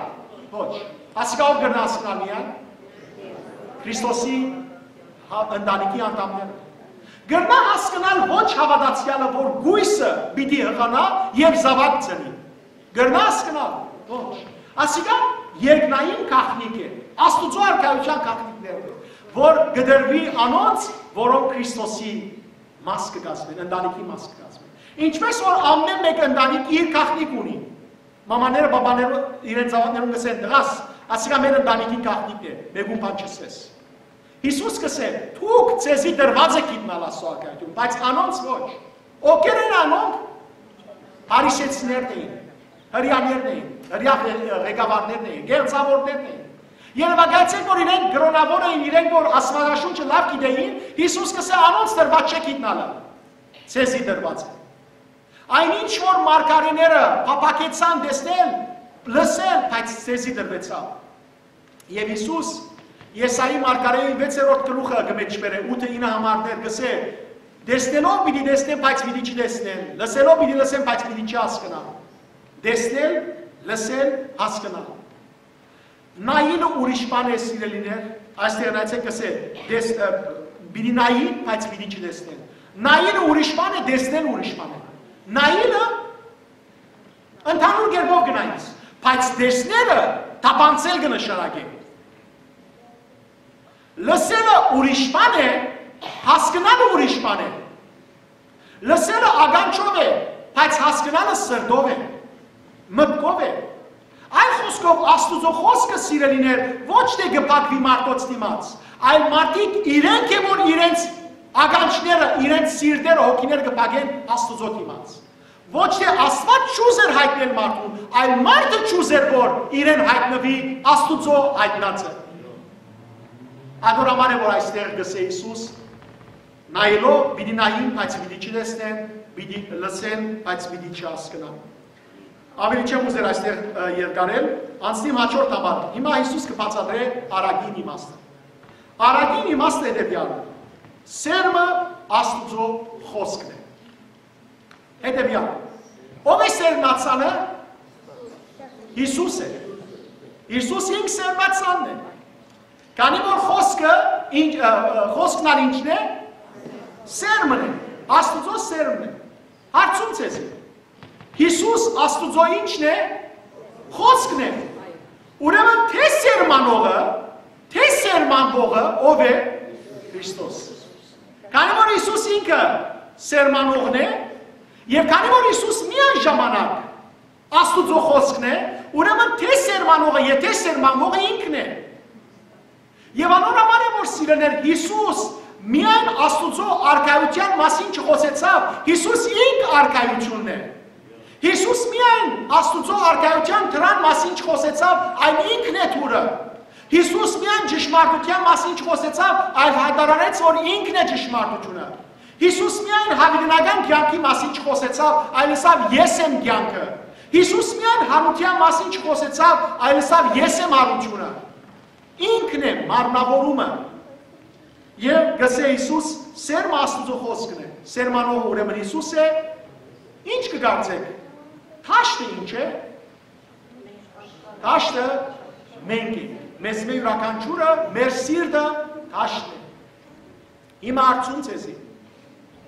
Ոչ։ Ասիկա ով կրնա հասկնալ միայն։ Քրիստոսի հա-, ընտանիքի անդամները։ Կրնա հասկնալ ոչ հաւատացեալը, որ գոյսը պիտի յղանայ եւ զաւակ ծնի։ Կրնաս գնալ։ Ոչ։ Ասիկա երկնային գաղտնիք է, Աստուծոյ արքայութեան գաղտնիքներն է, որ կտրուի անոնց, որոնք Քրիստոսի մաս կը կազմեն, ընտանիքի մաս կը կազմեն։ Ինչպես որ ամէն մէկ ընտանիք իր գաղտնիք ունի, մամաները, բաբաները իրենց զաւակներուն կ'ըսեն. «Տղաս, ասիկա մեր ընտանիքին գաղտնիքն է, մէկուն բան չ'ըսես»։ Յիսուս կ'ըսէ. «Դուք ձեզի տրուած է գիտնալ Աստուծոյ արքայութիւնը, բայց անոնց ոչ»։ Ովքեր են անոնք, փարիսեցիներն էին, հրեաներն էին, հրեա ղեկավարներն էին, կեղծաւորներն էին։ Երեւակայեցէք, որ իրենք կրօնաւոր էին, իրենք որ Աստուածաշունչը լաւ գիտէին, Յիսուս կ'ըսէ. «Անոնց տրուած չէ գիտնալը, ձեզի տրուած է»։ Այն ինչ որ մարգարէները փափաքեցան տեսնել, լսել, բայց ձեզի տրուեցաւ։ Եւ Յիսուս Եսայի մարգարէին վեցերորդ գլուխը կը մէջբերէ, ութը ինը համարներ, կ'ըսէ. «Տեսնելով պիտի տեսնեն, բայց պիտի չտեսնեն, լսելով պիտի լսեն, բայց պիտի չհասկնան, տեսնել, լսել, հասկնալ»։ Նայելը ուրիշ բան է, սիրելիներ, այստեղ նայեցէք, կ'ըսէ. «Տես-, ը, պիտի նայի, բայց պիտի չտեսնեն»։ Նայելը ուրիշ բան է, տեսնել ուրիշ բան է։ Նայելը ընդհանուր կերպով կը նայես, բայց տեսնելը թափանցել կը նշանակէ։ Լսելը ուրիշ բան է, հասկնալը ուրիշ բան է։ Լսելը ականջով է, բայց հասկնալը սրտով է, մտքով է։ Այլ խօսքով, Աստուծոյ խօսքը, սիրելիներ, ոչ թէ կը փակուի մարդոց դիմաց, այլ մարդիկ իրենք են, որ իրենց ականջները, իրենց սիրտերը, հոգիները կը փակեն Աստուծոյ դիմաց։ Ոչ թէ Աստուած չուզեր յայտնել մարդուն, այլ մարդը չուզեր, որ իրեն յայտնուի Աստուծոյ յայտնածը։ Ատոր համար է, որ այստեղ կ'ըսէ Յիսուս. «Նայելով պիտի նային, բայց պիտի չտեսնեն, պիտի լսեն, բայց պիտի չհասկնան»։ Աւելի չեմ ուզեր այստեղ, ը, երկարել, անցնիմ հաջորդ համար։ Հիմա Յիսուս կը բացատրէ առակին իմաստը։ Առակին իմաստը հետեւեալն է. սերմը Աստուծոյ խօսքն է։ Հետեւեալ, ո՞վ է սերմնացանը։ Յիսուս է։ Յիսուս ինք սերմնացանն է։ Քանի որ խօսքը, ինչ, ը, ը, խօսքն ալ ինչն է, սերմն է, Աստուծոյ սերմն է։ Հարցում ձեզի. Յիսուս Աստուծոյ ինչն է, խօսքն է։ Ուրեմն թէ սերմանողը, թէ սերմանվողը ո՞վ է։ Քրիստոս։ Քանի որ Յիսուս ինքը սերմանողն է, եւ քանի որ Յիսուս միայն ժամանակ Աստուծոյ խօսքն է, ուրեմն թէ սերմանողը, եթէ սերմանողը ինքն է։ Եւ անոր համար է, որ, սիրելիներ, Յիսուս միայն Աստուծոյ արքայութեան մասին չխօսեցաւ, Յիսուս ինք արքայութիւնն է։ Յիսուս միայն Աստուծոյ արքայութեան դրան մասին չխօսեցաւ, այլ ինքն է դուռը։ Յիսուս միայն ճշմարտութեան մասին չխօսեցաւ, այլ յայտարարեց, որ ինքն է ճշմարտութիւնը։ Յիսուս միայն յաւիտենական կեանքի մասին չխօսեցաւ, այլ ըսաւ. «Ես եմ կեանքը»։ Յիսուս միայն յարութեան մասին չխօսեցաւ, այլ ըսաւ. «Ես եմ յարութիւնը»։ Ինքն է մարմնավորումը։ Եւ կ'ըսէ Յիսուս. «Սերմը Աստուծոյ խօսքն է»։ Սերմանողը ուրեմն Յիսուս է։ Ինչ կը կարծէք, դաշտը ինչ է։ Դաշտը մենք ենք։ Մեզ մէ յուրաքանչիւրը, մեր սիրտը դաշտն է։ Հիմա հարցում ձեզի.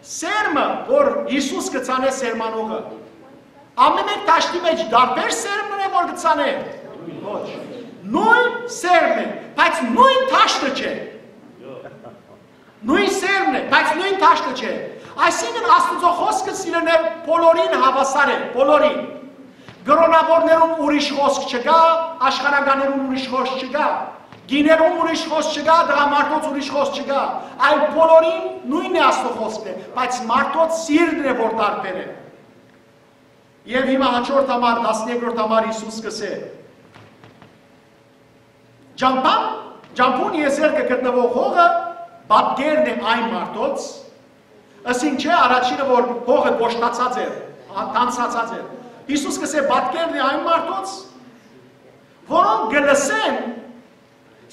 սերմը, որ Յիսուս կը ցանէ, սերմանողը, ամէն մէկ դաշտի մէջ տարբեր սերմն է, որ կը ցանէ։ Ոչ։ Նոյն սերմն է, բայց նոյն դաշտը չէ։ Նոյն սերմն է, բայց նոյն դաշտը չէ։ Այսինքն, Աստուծոյ խօսքը, սիրելիներ, բոլորին հաւասար է, բոլորին։ Կրօնաւորներուն ուրիշ խօսք չկայ, աշխարհականներուն ուրիշ խօսք չկայ, կիներուն ուրիշ խօսք չկայ, տղամարդոց ուրիշ խօսք չկայ, այլ բոլորին նոյնն է, Աստուծոյ խօսքն է, բայց մարդոց սիրտն է, որ տարբեր է։ Եւ հիմա հաջորդ համար, տասներկրորդ համար Յիսուս կ'ըսէ. «Ճամբան, ճամբուն եզերքը գտնուող հողը պատկերն է այն մարդոց», ըսին չէ, առաջինը, որ հողը կոշտացած էր, ա-, տանձացած էր։ Յիսուս կ'ըսէ. «Պատկերն է այն մարդոց, որոնք կը լսեն,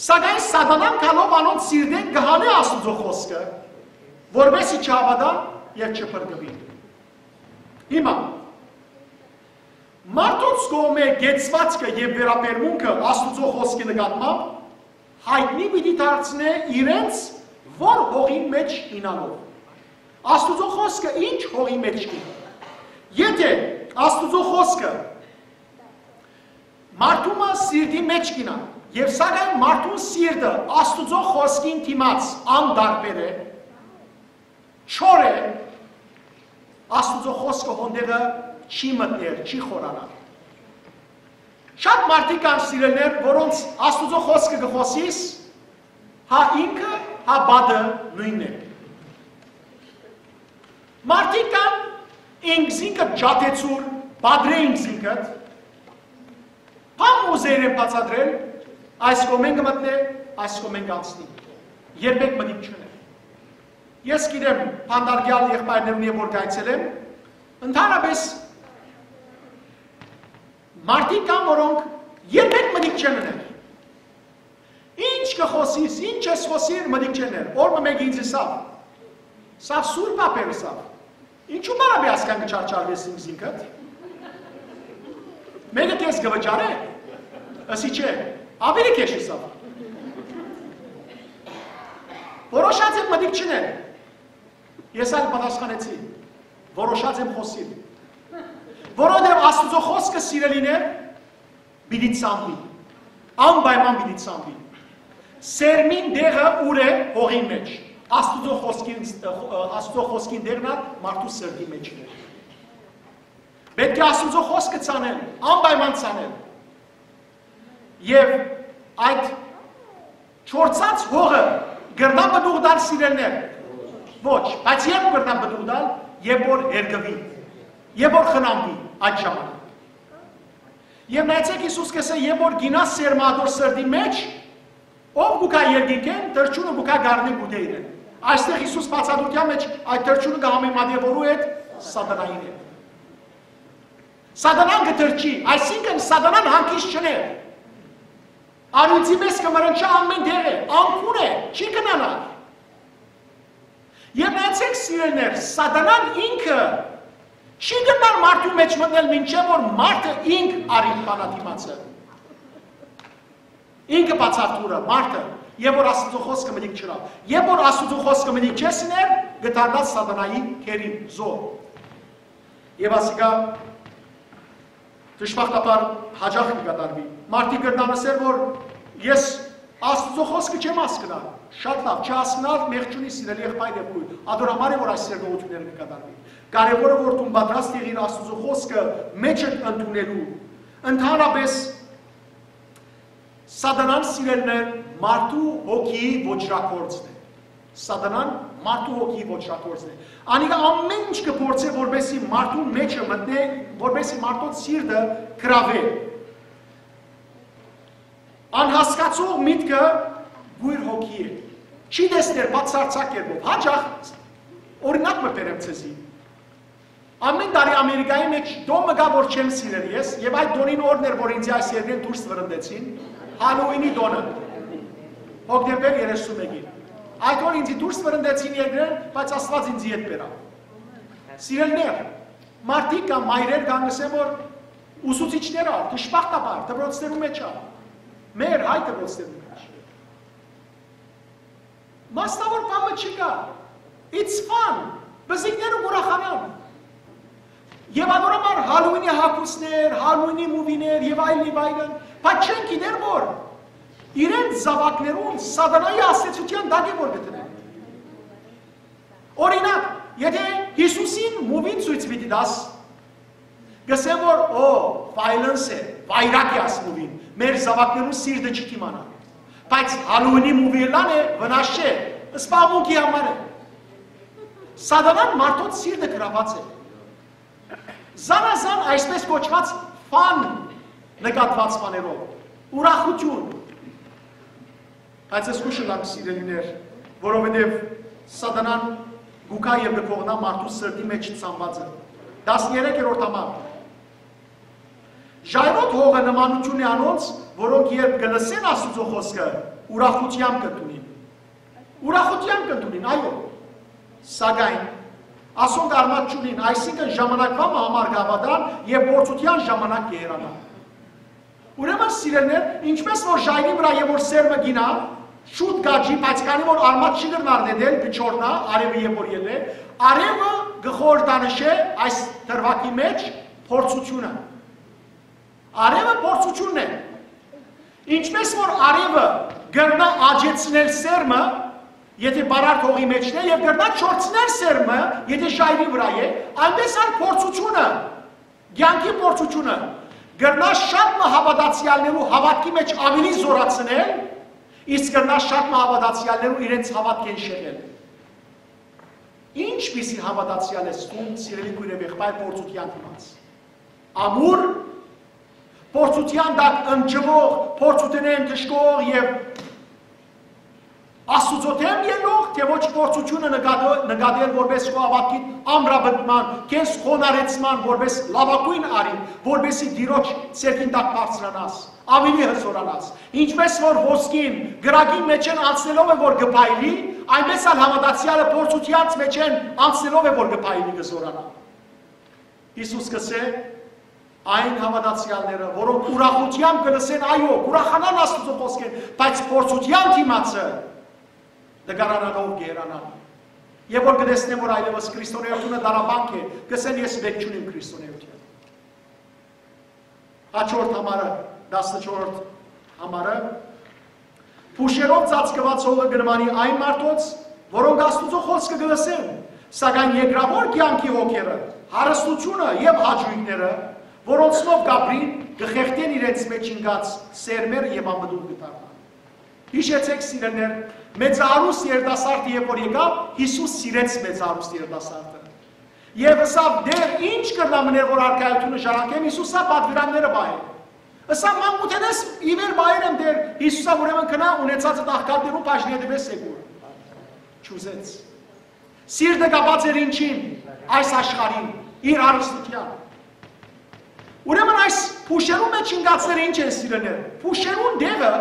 սակայն Սատանան գալով անոնց սիրտէն կը հանէ Աստուծոյ խօսքը, որպեսզի չհաւատան եւ չփրկուին»։ Հիմա, մարդոց կողմէ կեցուածքը եւ վերաբերմունքը Աստուծոյ խօսքի նկատմամբ յայտնի պիտի դարձնէ իրենց որ հողին մէջ ինալով։ Աստուծոյ խօսքը ինչ հողի մէջ կի։ Եթէ Աստուծոյ խօսքը Մարդու մը սիրտի մէջ կ'ինայ, եւ սակայն մարդուն սիրտը Աստուծոյ խօսքին դիմաց անտարբեր է, չոր է, Աստուծոյ խօսքը հոն տեղը չի մտներ, չի խորանար։ Շատ մարդիկ կան, սիրելիներ, որոնց Աստուծոյ խօսքը կը խօսիս, հա ինքը, հա պատը նոյնն է։ Մարդիկ կան, ինքզինքը ջատեցուր, պատրէ ինքզինքդ, բան ուզեր են բացատրել, այս կողմէն կը մտնէ, այս կողմէն կ'անցնի։ Երբեք մտիկ չունի։ Ես գիտեմ, բանտարկեալ եղբայրներուն եւ որ կայցելեմ, ընդհանրապես մարդիկ կան, որոնք երբեք մտիկ չեն ուներ։ Ինչ կը խօսիս, ինչ ես խօսիր, մտիկ չեն ուներ։ Օր մը մէկը ինձ ըսաւ, սա սուրբ ա, բեր ըսաւ։ Ինչու պարապի ասկան կը չարչարվես ինքզինքդ։ Մէկը քեզ կը վճարէ, ըսի չէ, աւելի քեշ ըսաւ։ Որոշած եմ մտիկ չուներ։ Ես ալ պատասխանեցի, որոշած եմ խօսիլ, որովհետեւ Աստուծոյ խօսքը, սիրելիներ, պիտի ցանուի, անպայման պիտի ցանուի։ Սերմին տեղը ո՞ւր է, հողին մէջ։ Աստուծոյ խօսքին, Աստուծոյ խօսքին տեղն ալ մարդու սրտի մէջ է։ Պէտք է Աստուծոյ խօսքը ցանել, անպայման ցանել։ Եւ այդ չորցած հողը կրնա պտուղ տալ, սիրելիներ։ Ոչ, բայց երբ կրնա պտուղ տալ, երբ որ հերկուի, երբ որ խնամուի, այդ ժամանակ։ Եւ նայեցէք, Յիսուս կ'ըսէ, երբ որ կ'իյնայ սերմը ատոր սրտի մէջ, ով կու գայ երկինքէն, թռչունը կու գայ, կ'առնէ, կ'ուտէ իրեն։ Այստեղ Յիսուս բացատրութեան մէջ այդ թռչունը կը համեմատէ որու հետ, սատանային հետ։ Սատանան կը թռչի, այսինքն սատանան հանգիստ չունի։ Առիւծի մէջ կը մռնչայ, ամէն տեղ է, անկուն է, չի քնանար։ Եւ նայեցէք, սիրելիներ, սատանան ինքը չի կրնար մարդու մէջ մտնել, մինչեւ որ մարդը ինք առիթ բանա դիմացը։ Ինքը բացատրուրը, մարդը, եւ որ Աստուծոյ խօսքը մտիկ չըլլայ։ Եւ որ Աստուծոյ խօսքը մտիկ չես իներ, կը դառնաս սատանայի գերին, զոհ։ Եւ ասիկա դժբախտաբար յաճախ կը կատարուի։ Մարդիկ կրնան ըսել, որ ես Աստուծոյ խօսքը չեմ հասկնար։ Շատ լաւ, չհասկնալ մեղք չունի, սիրելի եղբայր եւ քույր, ատոր համար է, որ այս սերտողութիւնները կը կատարուի։ Կարեւորը, որ դուն պատրաստ եղիր Աստուծոյ խօսքը մէջդ ընդունելու։ Ընդհանրապես, սատանան, սիրելիներ, մարդու հոգիի ոճրագործն է։ Սատանան մարդու հոգիի ոճրագործն է։ Անիկա ամէն ինչ կը փորձէ, որպեսզի մարդուն մէջը մտնէ, որպեսզի մարդոց սիրտը գրաւէ։ Անհասկացող միտքը կոյր հոգի է։ Չի տեսներ բացարձակ կերպով։ Յաճախ օրինակ մը բերեմ ձեզի։ Ամէն տարի Ամերիկայի մէջ տօն մը կայ, որ չեմ սիրեր ես, եւ այդ տօնին օրն էր, որ ինձ այս երկրէն դուրս վրընդեցին, Հալոուինի տօնը, հոկտեմբեր երեսուն մէկին։ Այդ օր ինձ դուրս վրընդեցին երկրէն, բայց Աստուած ինձ ետ բերաւ։ Սիրելիներ, մարդիկ կան, մայրեր կան, կ'ըսեն, որ ուսուցիչներ ալ, դժբախտաբար, դպրոցներու մէջ ալ, մեր հայ դպրոցներու մէջ։ Մասնաւոր բան մը չկայ։ It's fun. Բզիկները կ'ուրախանան։ Եւ անոր համար Հալուինի հագուստներ, Հալուինի մուվիներ եւ այլն եւ այլն, բայց չեն գիտեր, որ իրենց զաւակներուն սատանայի ազդեցութեան տակ է որ գտնեն։ Օրինակ, եթե Յիսուսին մուվին ցոյց պիտի տաս, կ'ըսեն, որ, օ, violence է, վայրագ է այս մուվին, մեր զաւակներուն սիրտը չի դիմանա։ Բայց Հալուինի մուվի ըլլան է, վնաս չէ, սպասմունքի համար է։ Սատանան մարդոց սիրտը գրաւած է։ Զանազան այսպես կոչուած fun նկատուած բաներով, ուրախութիւն։ Բայց ես կ'ուշ ըլլամ, սիրելիներ, որովհետեւ սատանան կու գայ եւ կը կողնայ մարդու սրտի մէջ ցանուածը։ Տասներեքերորդ համար։ Ժայռոտ հողը նմանութիւն է անոնց, որոնք երբ կը լսեն Աստուծոյ խօսքը, ուրախութեամբ կ'ընդունին։ Ուրախութեամբ կ'ընդունին, այո։ Սակայն ասոնք արմատ չունին, այսինքն ժամանակուան մը համար կ'աւատան եւ փորձութեան ժամանակ կը հեռանան։ Ուրեմն, սիրելիներ, ինչպես որ ժայռի վրայ եւ որ սերմը կ'իյնայ, շուտ կ'աճի, բայց քանի որ արմատ չի կրնար նետել, կը չորնայ, արեւը երբ որ ելլէ, արեւը կը խորհրդանշէ այս դրուագի մէջ փորձութիւնը։ Արեւը փորձութիւնն է։ Ինչպէս որ արեւը կրնայ աճեցնել սերմը, եթէ բարարդ հողի մէջն է, եւ կրնայ չորցնել սերմը, եթէ ժայռի վրայ է, այնպէս ալ փորձութիւնը, կեանքի փորձութիւնը կրնայ շատ մը հաւատացեալներու հաւատքի մէջ աւելի զօրացնել, իսկ կրնայ շատ մը հաւատացեալներու իրենց հաւատքէն շեղել։ Ինչպիսի հաւատացեալ ես դուն, սիրելի քոյր եւ եղբայր, փորձութեան դիմաց։ Ամուր, փորձութեան տակ ընջուող, փորձութենէն դժգոհ եւ Աստուծոյ դէմ ելնող, թէ ոչ փորձութիւնը նկատը-, նկատել որպէս քո հաւատքիդ ամրապնդման, քեզ խոնարհեցման, որպէս լաւագոյն արի, որպէսի Տիրոջ ձեռքին տակ բարձրանաս, աւելի հզորանաս։ Ինչպէս որ ոսկին կրակին մէջէն անցնելով է, որ կը փայլի, այնպէս ալ հաւատացեալը փորձութեանց մէջէն անցնելով է, որ կը փայլի, կը զօրանայ։ Յիսուս կ'ըսէ. այն հաւատացեալները, որոնք ուրախութեամբ կը լսեն, այո, կ'ուրախանան Աստուծոյ խօսքէն, բայց փորձութեան դիմացը նկարանալով կ'երանան։ Եւ որ կը տեսնեն, որ այլեւս քրիստոնէությունը դարաբանք է, կ'ըսեն. «Ես վէք չունիմ քրիստոնէութեան»։ Հաջորդ համարը, տասնչորսերորդ համարը, փուշերով ծածկուած հողը կը նմանի այն մարդոց, որոնք Աստուծոյ խօսքը կը լսեն, սակայն երկրաւոր կեանքի հոգերը, հարստությունը եւ հաճոյքները, որոնցմով կ'ապրին, կը խեղդեն իրենց մէջ ինկած սերմերը եւ անպտուղ կը դառնան։ Յիշեցէք, սիրելիներ, մեծահարուստ երիտասարդը երբ որ եկաւ, Յիսուս սիրեց մեծահարուստ երիտասարդը։ Եւ ըսաւ. «Տէր, ի՞նչ կրնայ մըն որ արքայութիւնը ժառանգեմ»։ Յիսուս ըսաւ. «Պատուիրանները պահէ»։ Ըսաւ. «Մանկութենէս ի վեր պահեր եմ, Տէր»։ Յիսուս ըսաւ. «Ուրեմն գնա, ունեցածդ աղքատներուն բաժնի, դէպ եկուր»։ Չուզեց։ Սիրտը կապած էր ինչին, այս աշխարհին, իր հարստութեան։ Ուրեմն այս փուշերուն մէջ ինկածները ինչ են, սիրելիներ։ Փուշերուն տեղը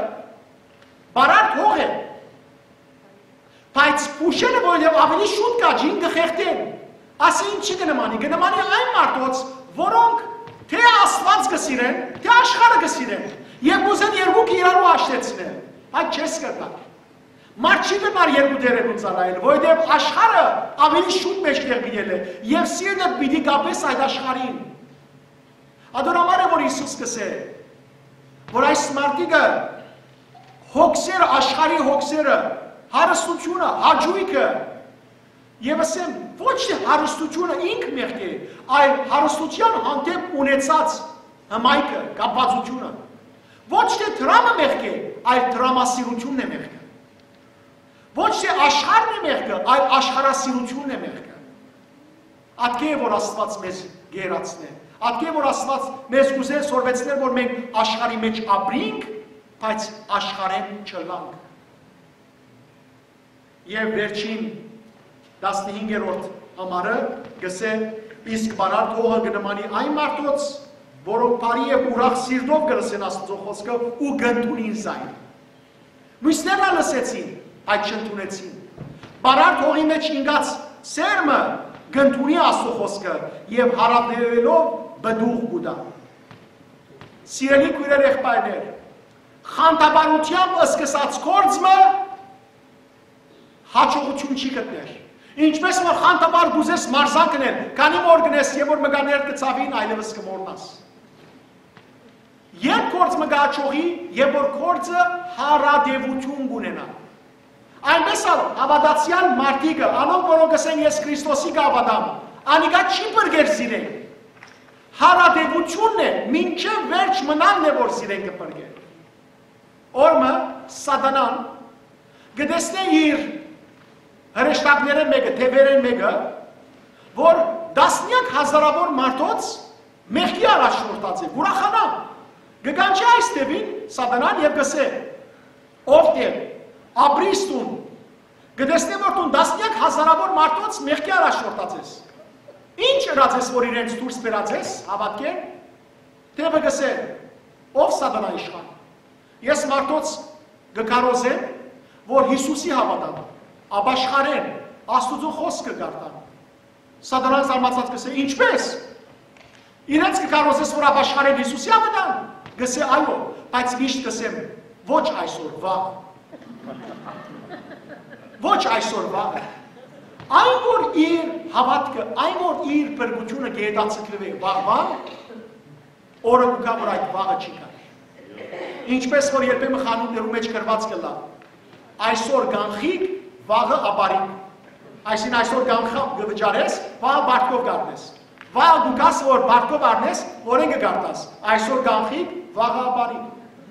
բարարդ հող է։ Բայց փուշերը, որովհետեւ ավելի շուտ կ'աճին, կը խեղդեն։ Ասի ինչի կը նմանի, կը նմանի այն մարդոց, որոնք թէ Աստուած կը սիրեն, թէ աշխարհը կը սիրեն, եւ կ'ուզեն երկուքը իրարու հաշտեցնել։ Բայց չես կրնար։ Մարդ չի կրնար երկու դերերուն ծառայել, որովհետեւ աշխարհը ավելի շուտ մէջտեղ պիտի ելլէ, եւ սիրտը պիտի կապես այդ աշխարհին։ Ատոր համար է, որ Յիսուս կ'ըսէ, որ այս մարդիկը հոգսերը, աշխարհի հոգսերը, հարստությունը, հաճոյքը, եւ ասեմ, ոչ թէ հարստությունը ինք մեղք է, այլ հարստութեան հանդէպ ունեցած հմայքը, կապվածությունը։ Ոչ թէ դրամը մեղք է, այլ դրամասիրությունն է մեղքը։ Ոչ թէ աշխարհն է մեղքը, այլ աշխարհասիրությունն է մեղքը։ Ատկէ որ Աստուած մեզ գերացնէ, ատկէ որ Աստուած մեզ կ'ուզէ սորվեցնել, որ մենք աշխարհի մէջ ապրինք, բայց աշխարհէն չըլլանք։ Եւ վերջին, տասնհինգերորդ համարը կ'ըսէ. իսկ բարարդ հողը կը նմանի այն մարդոց, որոնք բարի եւ ուրախ սիրտով կը լսեն Աստուծոյ խօսքը ու կ'ընդունին զայն։ Մյուսներն ալ լսեցին, բայց չընդունեցին։ Բարարդ հողի մէջ ինկած սերմը կ'ընդունի Աստուծոյ խօսքը եւ յարատեւելով պտուղ կու տայ։ Սիրելի քոյրեր, եղբայրներ, խանդավառութեամբ սկսած գործ մը հաջողութիւն չի գտներ։ Ինչպէս որ խանդավառ կ'ուզես մարզանք ընել, քանի մը օր կ'ընես, եւ որ մը կ'աներդ կը ցաւին, այլեւս կը մոռնաս։ Երբ գործ մը կ'աջողի, եւ որ գործը յարատեւութիւն կ'ունենայ։ Այնպէս ալ հաւատացեալ մարդիկը, անոնք, որոնք կ'ըսեն. «Ես Քրիստոսի կը հաւատամ», անիկա չի փրկեր զիրեն։ Յարատեւութիւնն է, մինչեւ վերջ մնալն է, որ զիրեն կը փրկէ։ Օրը մը Սատանան կը տեսնէ իր հրեշտակներէն մէկը, դեւերէն մէկը, որ տասնեակ հազարաւոր մարդոց մեղքի առաջնորդած է, կ'ուրախանայ։ Կը կանչէ այս դեւին Սատանան եւ կ'ըսէ. «Ով Տէր, ապրիս դուն, կը տեսնեմ, որ դուն տասնեակ հազարաւոր մարդոց մեղքի առաջնորդած ես։ Ի՞նչ ըրած ես, որ իրենց դուրս բերած ես հաւատքէն»։ Դեւը կ'ըսէ. «Ով Սատանայ իշխան, ես մարդոց կը քարոզեմ, որ Յիսուսի հաւատան, ապաշխարեն, Աստուծոյ խօսքը կարդան»։ Սատանան զարմացած կ'ըսէ. «Ինչպէ՞ս։ Իրենց կը քարոզես, որ ապաշխարեն, Յիսուսի հաւատան»։ Կ'ըսէ. «Այո, բայց միշտ կ'ըսեմ. ոչ այսօր, վաղը։ Ոչ այսօր, վաղը»։ Այն որ իր հաւատքը, այն որ իր փրկութիւնը կ'հետաձգուի վաղուան, Օրը կու գայ, որ այդ վաղը չի գար։ Ինչպէս որ երբեմն խանութներու մէջ գրուած կ'ըլլայ. «Այսօր կանխիկ, վաղը ապարիկ»։ Այսինքն այսօր կանխաւ կը վճարես, վաղը պարտքով կ'առնես։ Վաղը կու գաս, որ պարտքով առնես, նորէն կը կարդաս. «Այսօր կանխիկ, վաղը ապարիկ»։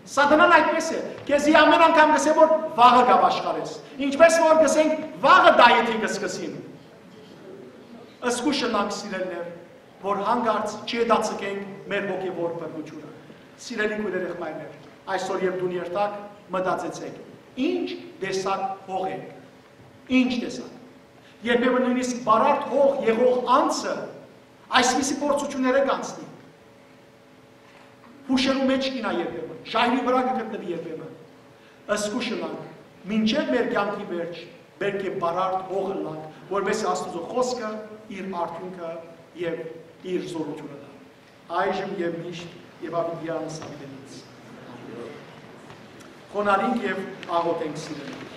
Սատանան այդպէս է։ Քեզի ամէն անգամ կ'ըսէ, որ վաղը կ'աշխարես։ Ինչպէս որ կ'ըսենք, վաղը դայեթի կը սկսին։ Զգոյշ ըլլանք, սիրելիներ, որ յանկարծ չհետաձգենք մեր հոգեվոր բռնութիւնը։ Սիրելի քոյրեր, եղբայրներ, այսօր եւ դուն երթաք, մտածեցէք, ինչ տեսակ հող ենք, ինչ տեսակ։ Երբեմն նոյնիսկ բարարդ հող եղող անձը այսպիսի փորձութիւնները կանցնի։ Յուշերու մէջ կ'իյնայ երբեմն, ժայռի վրայ կը գտնուի երբեմն։ Զգոյշ ըլլանք, մինչեւ մեր կեանքի վերջ, պէտք է բարարդ հող ըլլանք, որպէս Աստուծոյ խօսքը իր արդիւնքը եւ իր զօրութիւնը տայ։ Այժմ եւ միշտ եւ յաւիտեան սատենից։ Խոնարհինք եւ աղօթենք, սիրելիներ։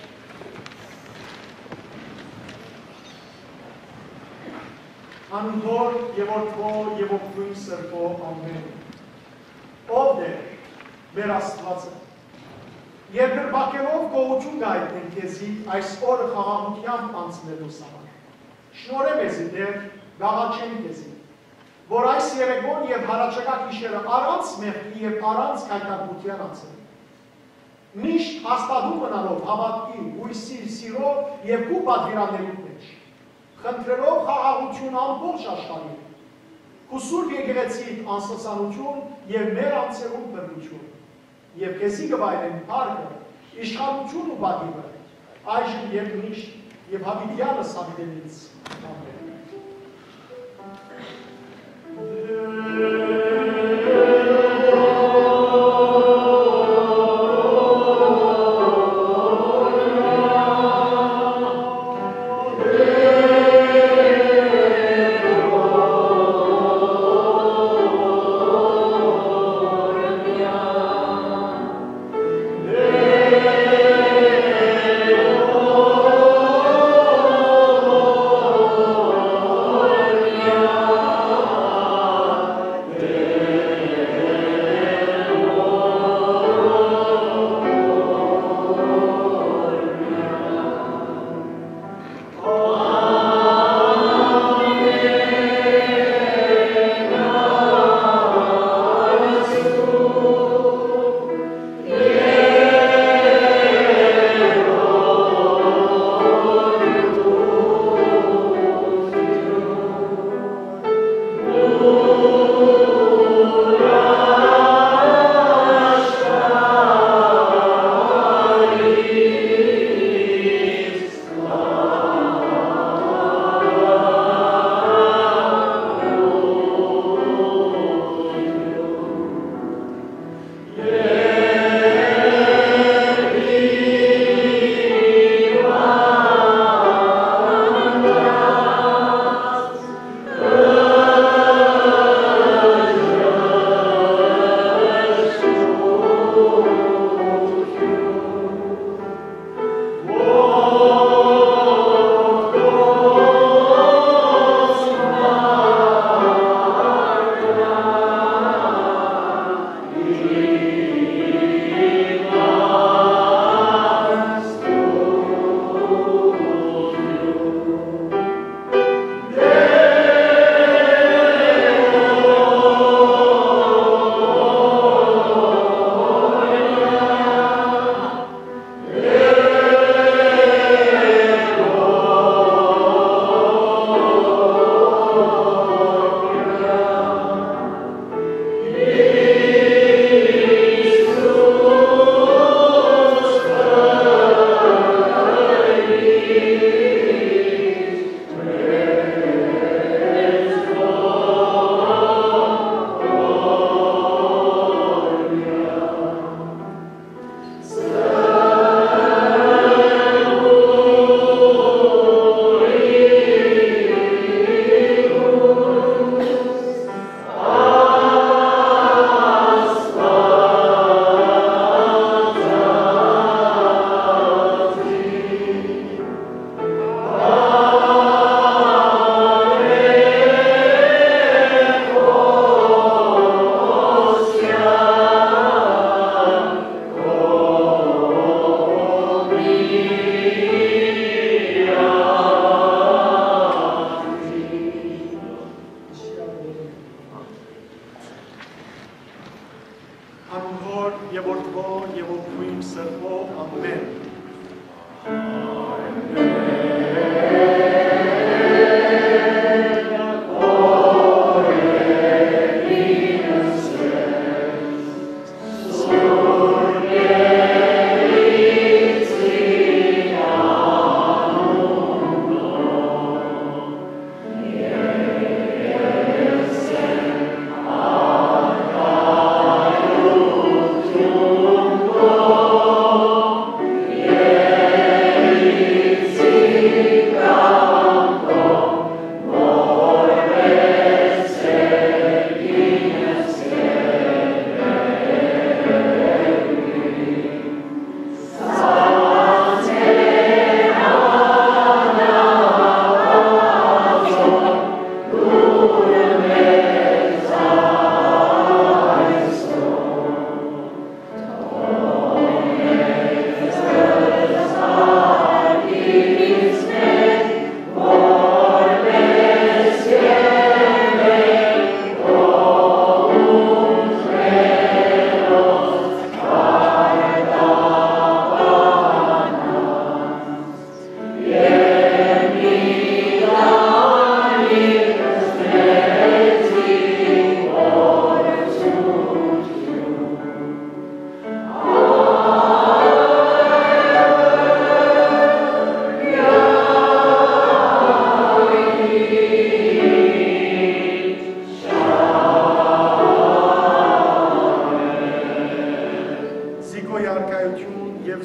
Անունով Հօր եւ Որդւոյ եւ Ոգին Սրբոյ, ամէն։ Ով Տէր, մեր Աստուածը, երկրպագելով գոհութիւն կ'այտնենք քեզի այս օրը խաղաղութեամբ անցնելուս համար։ Շնորհէ մեզի, Տէր, կ'աղաչենք քեզի, որ այս երեկոյն եւ յառաջակայ գիշերը առանց մեղքի եւ առանց գայթակղութեան անցնենք, միշտ հաստատուն մնալով հաւատքի, յոյսի, սիրոյ եւ քու պատուիրաններիդ մէջ, խնդրելով խաղաղութիւն ամբողջ աշխարհին, քու Սուրբ Եկեղեցիդ անսասանութիւն եւ մեր անձերուն բռնութիւն, եւ քեզի կը վայելենք փառքը, իշխանութիւնն ու պատիւը, այժմ եւ միշտ, եւ յաւիտեանս յաւիտենից։ Ամէն։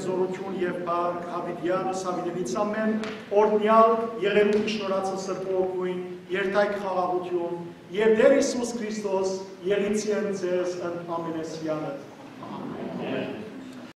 զօրութիւն եւ փառք յաւիտեանս յաւիտենիցամէն օրհնեալ եղերուն շնորհացը սրբոյ գոյն երթայք խաղաղութիւն եւ Տէր Յիսուս Քրիստոս եղիցի են ձեզ ընդ ամենեսյանը։